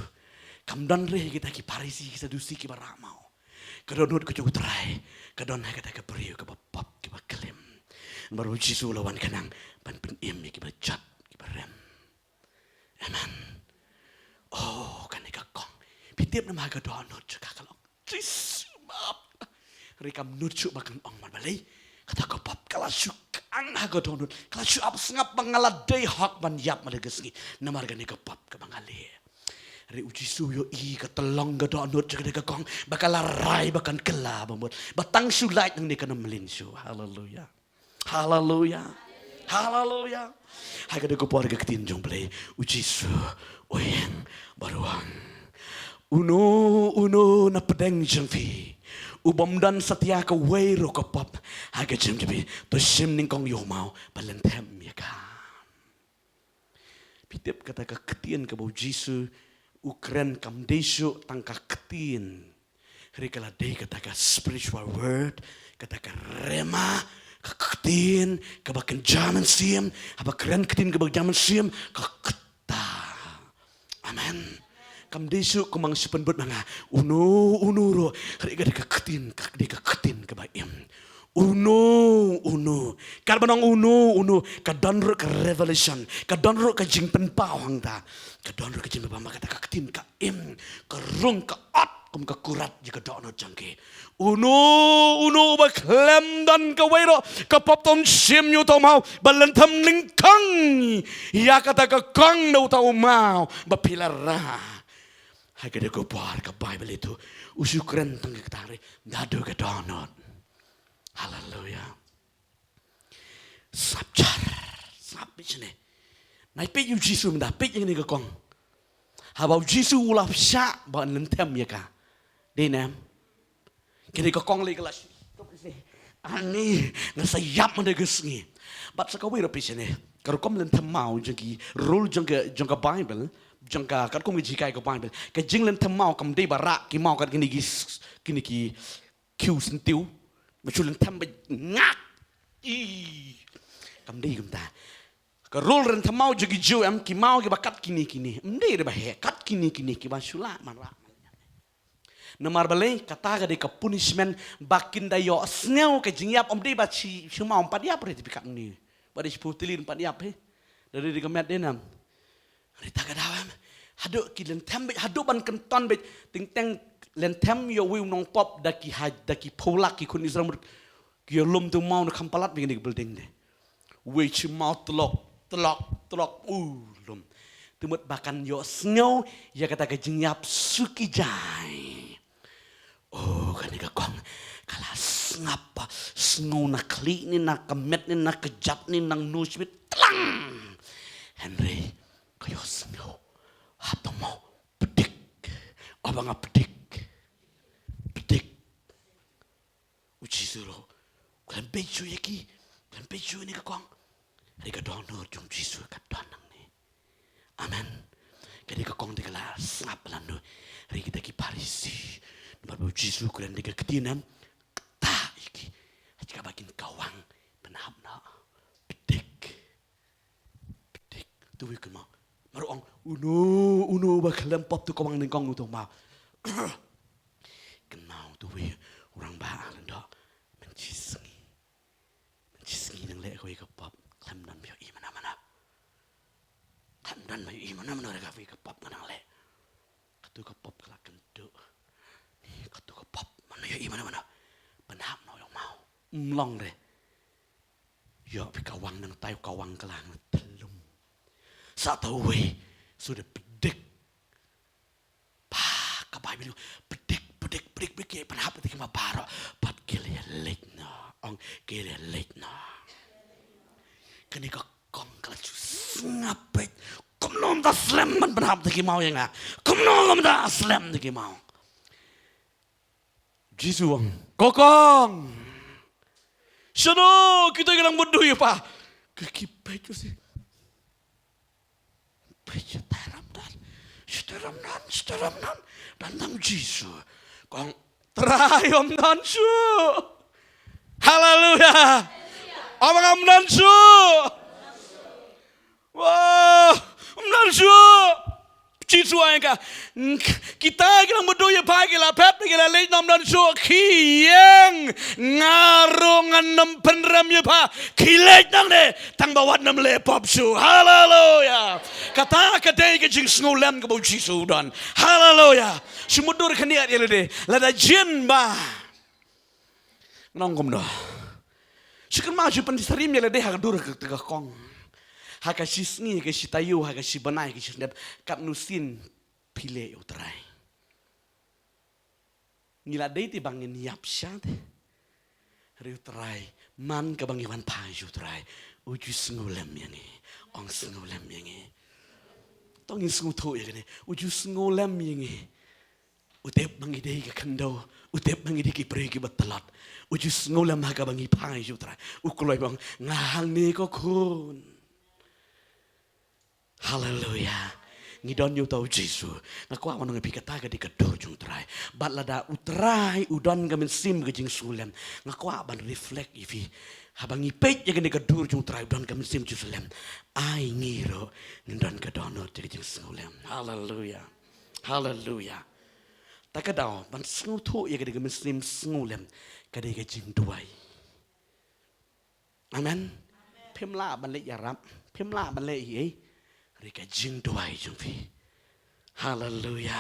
Kam don re kita ki Pharisi, ki Sadusi, kiba rah maw. Ka dohnud ka jong u Trai ka don ha kata ka briew kaba pop, kaba khlem. Namar u Jisu u la wan khnang ban pynim ïa kiba jot, kiba rem. Amen. Oh, kane ka kong. Phi tip namar ka dohnud jong ka, ka long, Jisu, map. Hynrei kam nud shuh ba kan ong, namar balei? Kata ka pop ka la shu kang ha ka dohnud, ka la shu ap sngap ba nga la dei hok ban ïap mynta ka sngi namar kane ka pop kaba nga leh. Hynrei u Jisu u ïohi ka tyllong ka dohnud jong kane ka kong, ba ka la rai ba kan kylla ba mut, ba tang shu lait nangne kan ym mlien shuh. Haleluia. Haleluia. Haleluia. Ha kata ka por ka ktien jong U Blei, u Jisu u ïeng bad u ong, uno uno na pdeng jong phi u bym don satia kawei ruh ka pop ha ka jingim jong phi, to shim nyngkong ïa u maw bad lynthem ïa ka. Phi tip kata ka ktien kaba u Jisu u kren kam dei shuh tang ka ktien. Hynrei ka la dei kata ka spiritual word, kata ka rhema, ka ktien kaba kynja mynsiem, haba kren ktien kaba kynja mynsiem, ka kata. Amen. Kam dei shuh kumba nga shu pynbud ma nga, uno uno ruh, hynrei ka dei ka ktien, ka dei ka ktien kaba im. Uno uno. Katba nang uno uno, ka don ruh ka revelation, ka don ruh ka jingpynpaw hangta. Ka don ruh ka jingpynpaw ba kata ka ktien ka im, ka rung, ka ot kum ka kurat ïa ka dohnud jong ki. Uno uno uba khlem don kawei ruh ka pop, to shim ïa u maw bad lynthem nyngkong ïa kata ka kong na uta u maw ba phi la rah. Ha kata ka por ka Baibl ïathuh, u shu kren tang ka kata, hynrei naduh ka dohnud. Haleluia. Sngap jar, sngap beit shane. Nai peit ïa u Jisu mynta, peit ïa kane ka kong. Haba u Jisu u la pyrshah ba un lynthem ïa ka, dei ne em? Kane ka kong lei ka la shu, ani, nga sa ïap mynta ka sngi. Bad sa kawei ruh peit shane, ka rukom lynthem maw jong ki rule jong ka, jong ka Baibl, jong ka, katkum ka jinghikai ka Baibl, ka jinglynthem maw kam dei ba rah ki maw kat kine ki s-, kine ki khiew syntiew, ba shu lynthem ba ngak. I, kam dei kumta. Ka rule lynthem maw jong ki Jiw em, ki maw kiba kat kine kine. Ym dei re ba heh, kat kine kine kiba shu lah ban rah. Namar balei? Kata ka dei ka punishment ba kin da ïohsngew ka jingïap, ym dei ba shi, shi maw ym pat ïap re, te phi kat ne. Ba dei shiphew tylli ym pat ïap hi. Da dei ka met dei nam. Hynrei ta ka daw em. Haduh ki lynthem beit, haduh ban kynton beit, teng teng lynthem ïa uwei u nongpop da ki ha-, da ki phew lak ki khun Israel mut. Ki ïalum te u maw na kham palat beit kane ka building de. Uwei shi maw tlok, tlok, tlok, u lum. Te mut ba kan ïohsngew ïa kata ka jingïap shu ki jai. Oh, kane ka kong ka la sngap, sngew na khlieh ne na ka met ne na ka jat ne nangno shibit tlang. Hynrei ka ïohsngew, hato mo, pdiang. Oh, ba nga pdiang. Pdiang. U Jisu ruh u khlem peit shuh ïa ki, u khlem peit shuh ïa kane ka kong. Hynrei ka dohnud jong u Jisu ka don nangne. Amen. Kane ka kong te ka la sngap lano. Hynrei kita ki Pharisi, namar ba u Jisu u kren da ka ktien em, kata ïa ki. Ha kaba kin kawang, pynhap noh. Pdiang. Utu u wei u kynmaw. Mar u ong, uno, uno uba khlem pop to ka wang nyngkong uto u kynmaw. Kynmaw utu u wei u rangbah lyngdoh. Mynshisngi. Mynshisngi nang leh kawei ka pop. Khlem don ba ïohi mano mano. Khlem don ba ïohi mano mano ruh kawei ka pop nga nang leh. Katu ka pop ka la kynduh. Ni katu ka pop mano ïohi mano mano. Pynhap noh ïa u maw. Ym long re. Ïoh phi ka wang nangtai ka wang ka la nang tyllum. Sa uta uwei. Suda pdik. Ba ka Baibl pdik, pdik, pdik, pdik, ki pynhap ïa ki ma baroh. Bad ki la ïaleit noh. Ong ki la ïaleit noh. Kane ka kong ka la shu sngap beit. Kumno ym da slem ban pynhap da ki maw ïa nga. Kumno ym da slem da ki maw. Jisu u ong, ko kong. Shano kita ki dang bud ïa pha. Ki, ki peit ïa si. Peit ïa Trai Ramdan. Shi Trai Ramdan, shi Trai Ramdan. Don tang Jisu. Kong Trai ym don shuh. Haleluya. Ong ym don shuh. Wah, ym don shuh. Jisu ong ïa ka. Kita ki dang bud ïa pha ki la pep ki la leit noh ym don shuh. Ki ïeng. Nga ruh ngan ym pynrem ïa pha. Ki leit noh de. Tang ba wat nym leh pop shuh. Haleluya. Kata ka dei ka jingsngewlem kaba u Jisu u don. Haleluya. Shu mutdur khyndiat ïa lade. Lada jin ba. Ngan ong kumno. Shu kynmaw shu pynsyriem ïa lade ha ka dur ka, ka kong. Ha ka shi sngi, ha ka shi taïew, ha ka shi bnai, ha ka shi snem. Katno sien phi leh ïa u Trai. Ngi la dei te ba ngin ïap sha te. Hynrei u Trai, man kaba ngi wan phai sha u Trai. U ju sngewlem ïa ngi. Ong sngewlem ïa ngi. To ngin sngewthuh ïa kane. U ju sngewlem ïa ngi. U tip ba ngi dei ka khyndew. U tip ba ngi dei ki briew kiba tlot. U ju sngewlem ha kaba ngi phai sha u Trai. U kloi ba ong nga hangne ko khun. Haleluya. Ngi don ïa uta u Jisu. Nga kwah ban ong ïa phi kata ka dei ka dur jong u Trai. Bad lada u Trai u don ka mynsiem ka jingsngewlem. Nga kwah ban reflect ïa phi. Haba ngi peit ïa kane ka dur jong u Trai u don ka mynsiem jingsngewlem. Ai ngi ruh ngin don ka dohnud jong ka jingsngewlem. Haleluya. Haleluya. Ta ka daw ban sngewthuh ïa kane ka mynsiem sngewlem ka dei ka jingduwai. Amen. Phim lah ban leh ïarap, phim lah ban leh ei ei. Hynrei ka jingduwai jong phi. Haleluya.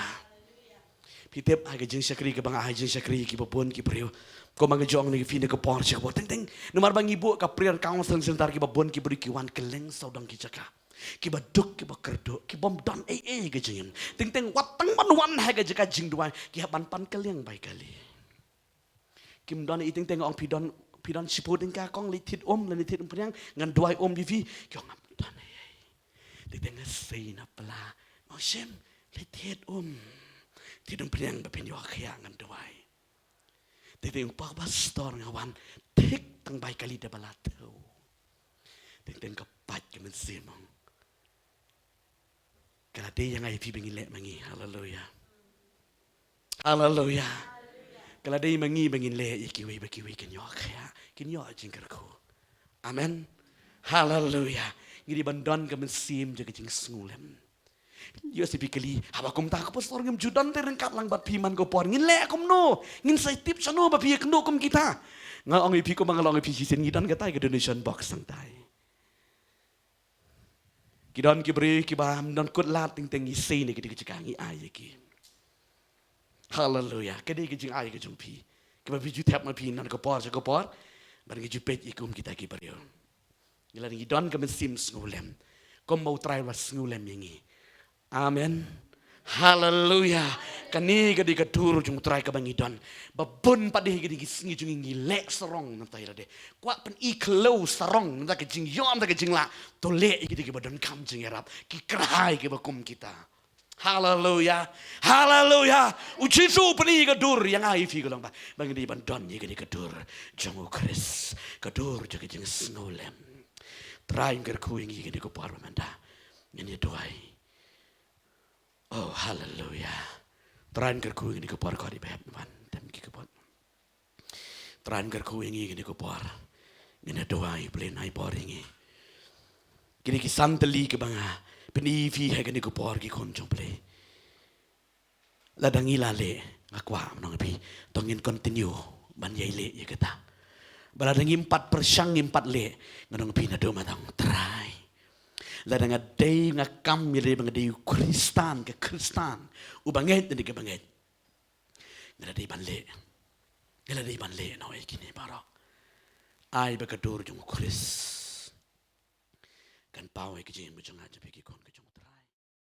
Phi tip ha ka jingshakri kaba nga ha ka jingshakri kiba bun ki briew. Kumba nga ju ong na phi na ka por sha ka por. Teng teng. Namar ba ngi buh ka prayer counseling center kiba bun ki briew ki wan kylleng sawdong ki jaka. Kiba duk kiba kyrduh. Ki bym don ei ei ka jingim. Teng teng wat tang ban wan ha ka jaka jingduwai. Ki hap ban pan ka liang bai kali. Kim don i teng teng ong phi don, phi don shiphew tyngka kong leit thied um lane thied umphniang ngan duwai um ïa phi. Ki ong ngam don ei ei. Teng teng nga sei na pla. Ong shim leit thied um. Thied umphniang ba phin ïoh khia ngan duwai. Teng teng ong pa pastor nga wan thik tang bai kali da ba la thew. Teng teng ka pait ka mynsiem ong. Ka la dei ïa nga ïa phi ba ngin leh ma ngi. Haleluya. Haleluya. Ka la dei ma ngi ba ngin leh ïa kiwei ba kiwei kin ïoh khia, kin ïoh jingkyrkhu. Amen. Haleluya. Ngi dei ban don ka mynsiem jong ka jingsngewlem. Ïoh shu phi kylli, haba kumta ko pastor ngim ju don te ryngkat lang bad phi man ko por ngin leh kumno? Ngin sa tip shano ba phi ïakynduh kum kita? Nga ong ïa phi kumba nga la ong ïa phi shisien ngi don katai ka donation box sangtai. Ki don ki briew kiba ym don kut lad teng teng ngi sei na ki dei ki jaka ngi ai ïa ki. Haleluya. Ka dei ka jingai ka jong phi. Kiba phi ju thep ma phi na ka por sha ka por. Bad ngi ju peit ïa kum kita ki briew. Ngi la ngi don ka mynsiem sngewlem. Kumba u Trai u la sngewlem ïa ngi. Amen. Haleluya. Kane ka dei ka dur jong u Trai kaba ngi don. Ba bun pat de ka dei ki sngi jong ngi ngi leh sarong nangta ïa lade. Kwah pyni khlaw sarong nangta ka jingïoh nangta ka jinglah. To leh ïa ki dei kiba donkam jingïarap. Ki kyrhai kiba kum kita. Haleluya. Haleluya. U Jisu u pyni ka dur ïa nga ïa phi ka long ba. Ba ngi dei ban don ïa ka dei ka dur jong u Khrist. Ka dur jong ka jingsngewlem. Trai ngin kyrkhu ïa ngi ka dei ka por ba mynta. Ngin ïa duwai. Oh, haleluya. Trai ngin kyrkhu ïa ngi kane ka por, ko dei ba hap ban tem ki kbot. Trai ngin kyrkhu ïa ngi kane ka por. Ngin ïa duwai, Blei un ai bor ïa ngi. Kine ki san tylli kiba nga pyni ïa phi ha kane ka por, ki khun jong U Blei. Lada ngi la leh, nga kwah ban ong ïa phi, to ngin continue ban ïai leh ïa kata. Ba lada ngim pat pyrshang, ngim pat leh, ngan ong ïa phi, naduh mynta, Trai, lada nga dei, nga kam ïaleh ba nga dei u Khristan, ka Khristan uba ngeit, ne kaba ngeit, nga la dei ban leh, nga la dei ban leh noh ïa kine baroh. Ai ba ka dur jong U Khrist kan paw ïa ka jingim ka jong nga, jong phi ki khun ka jong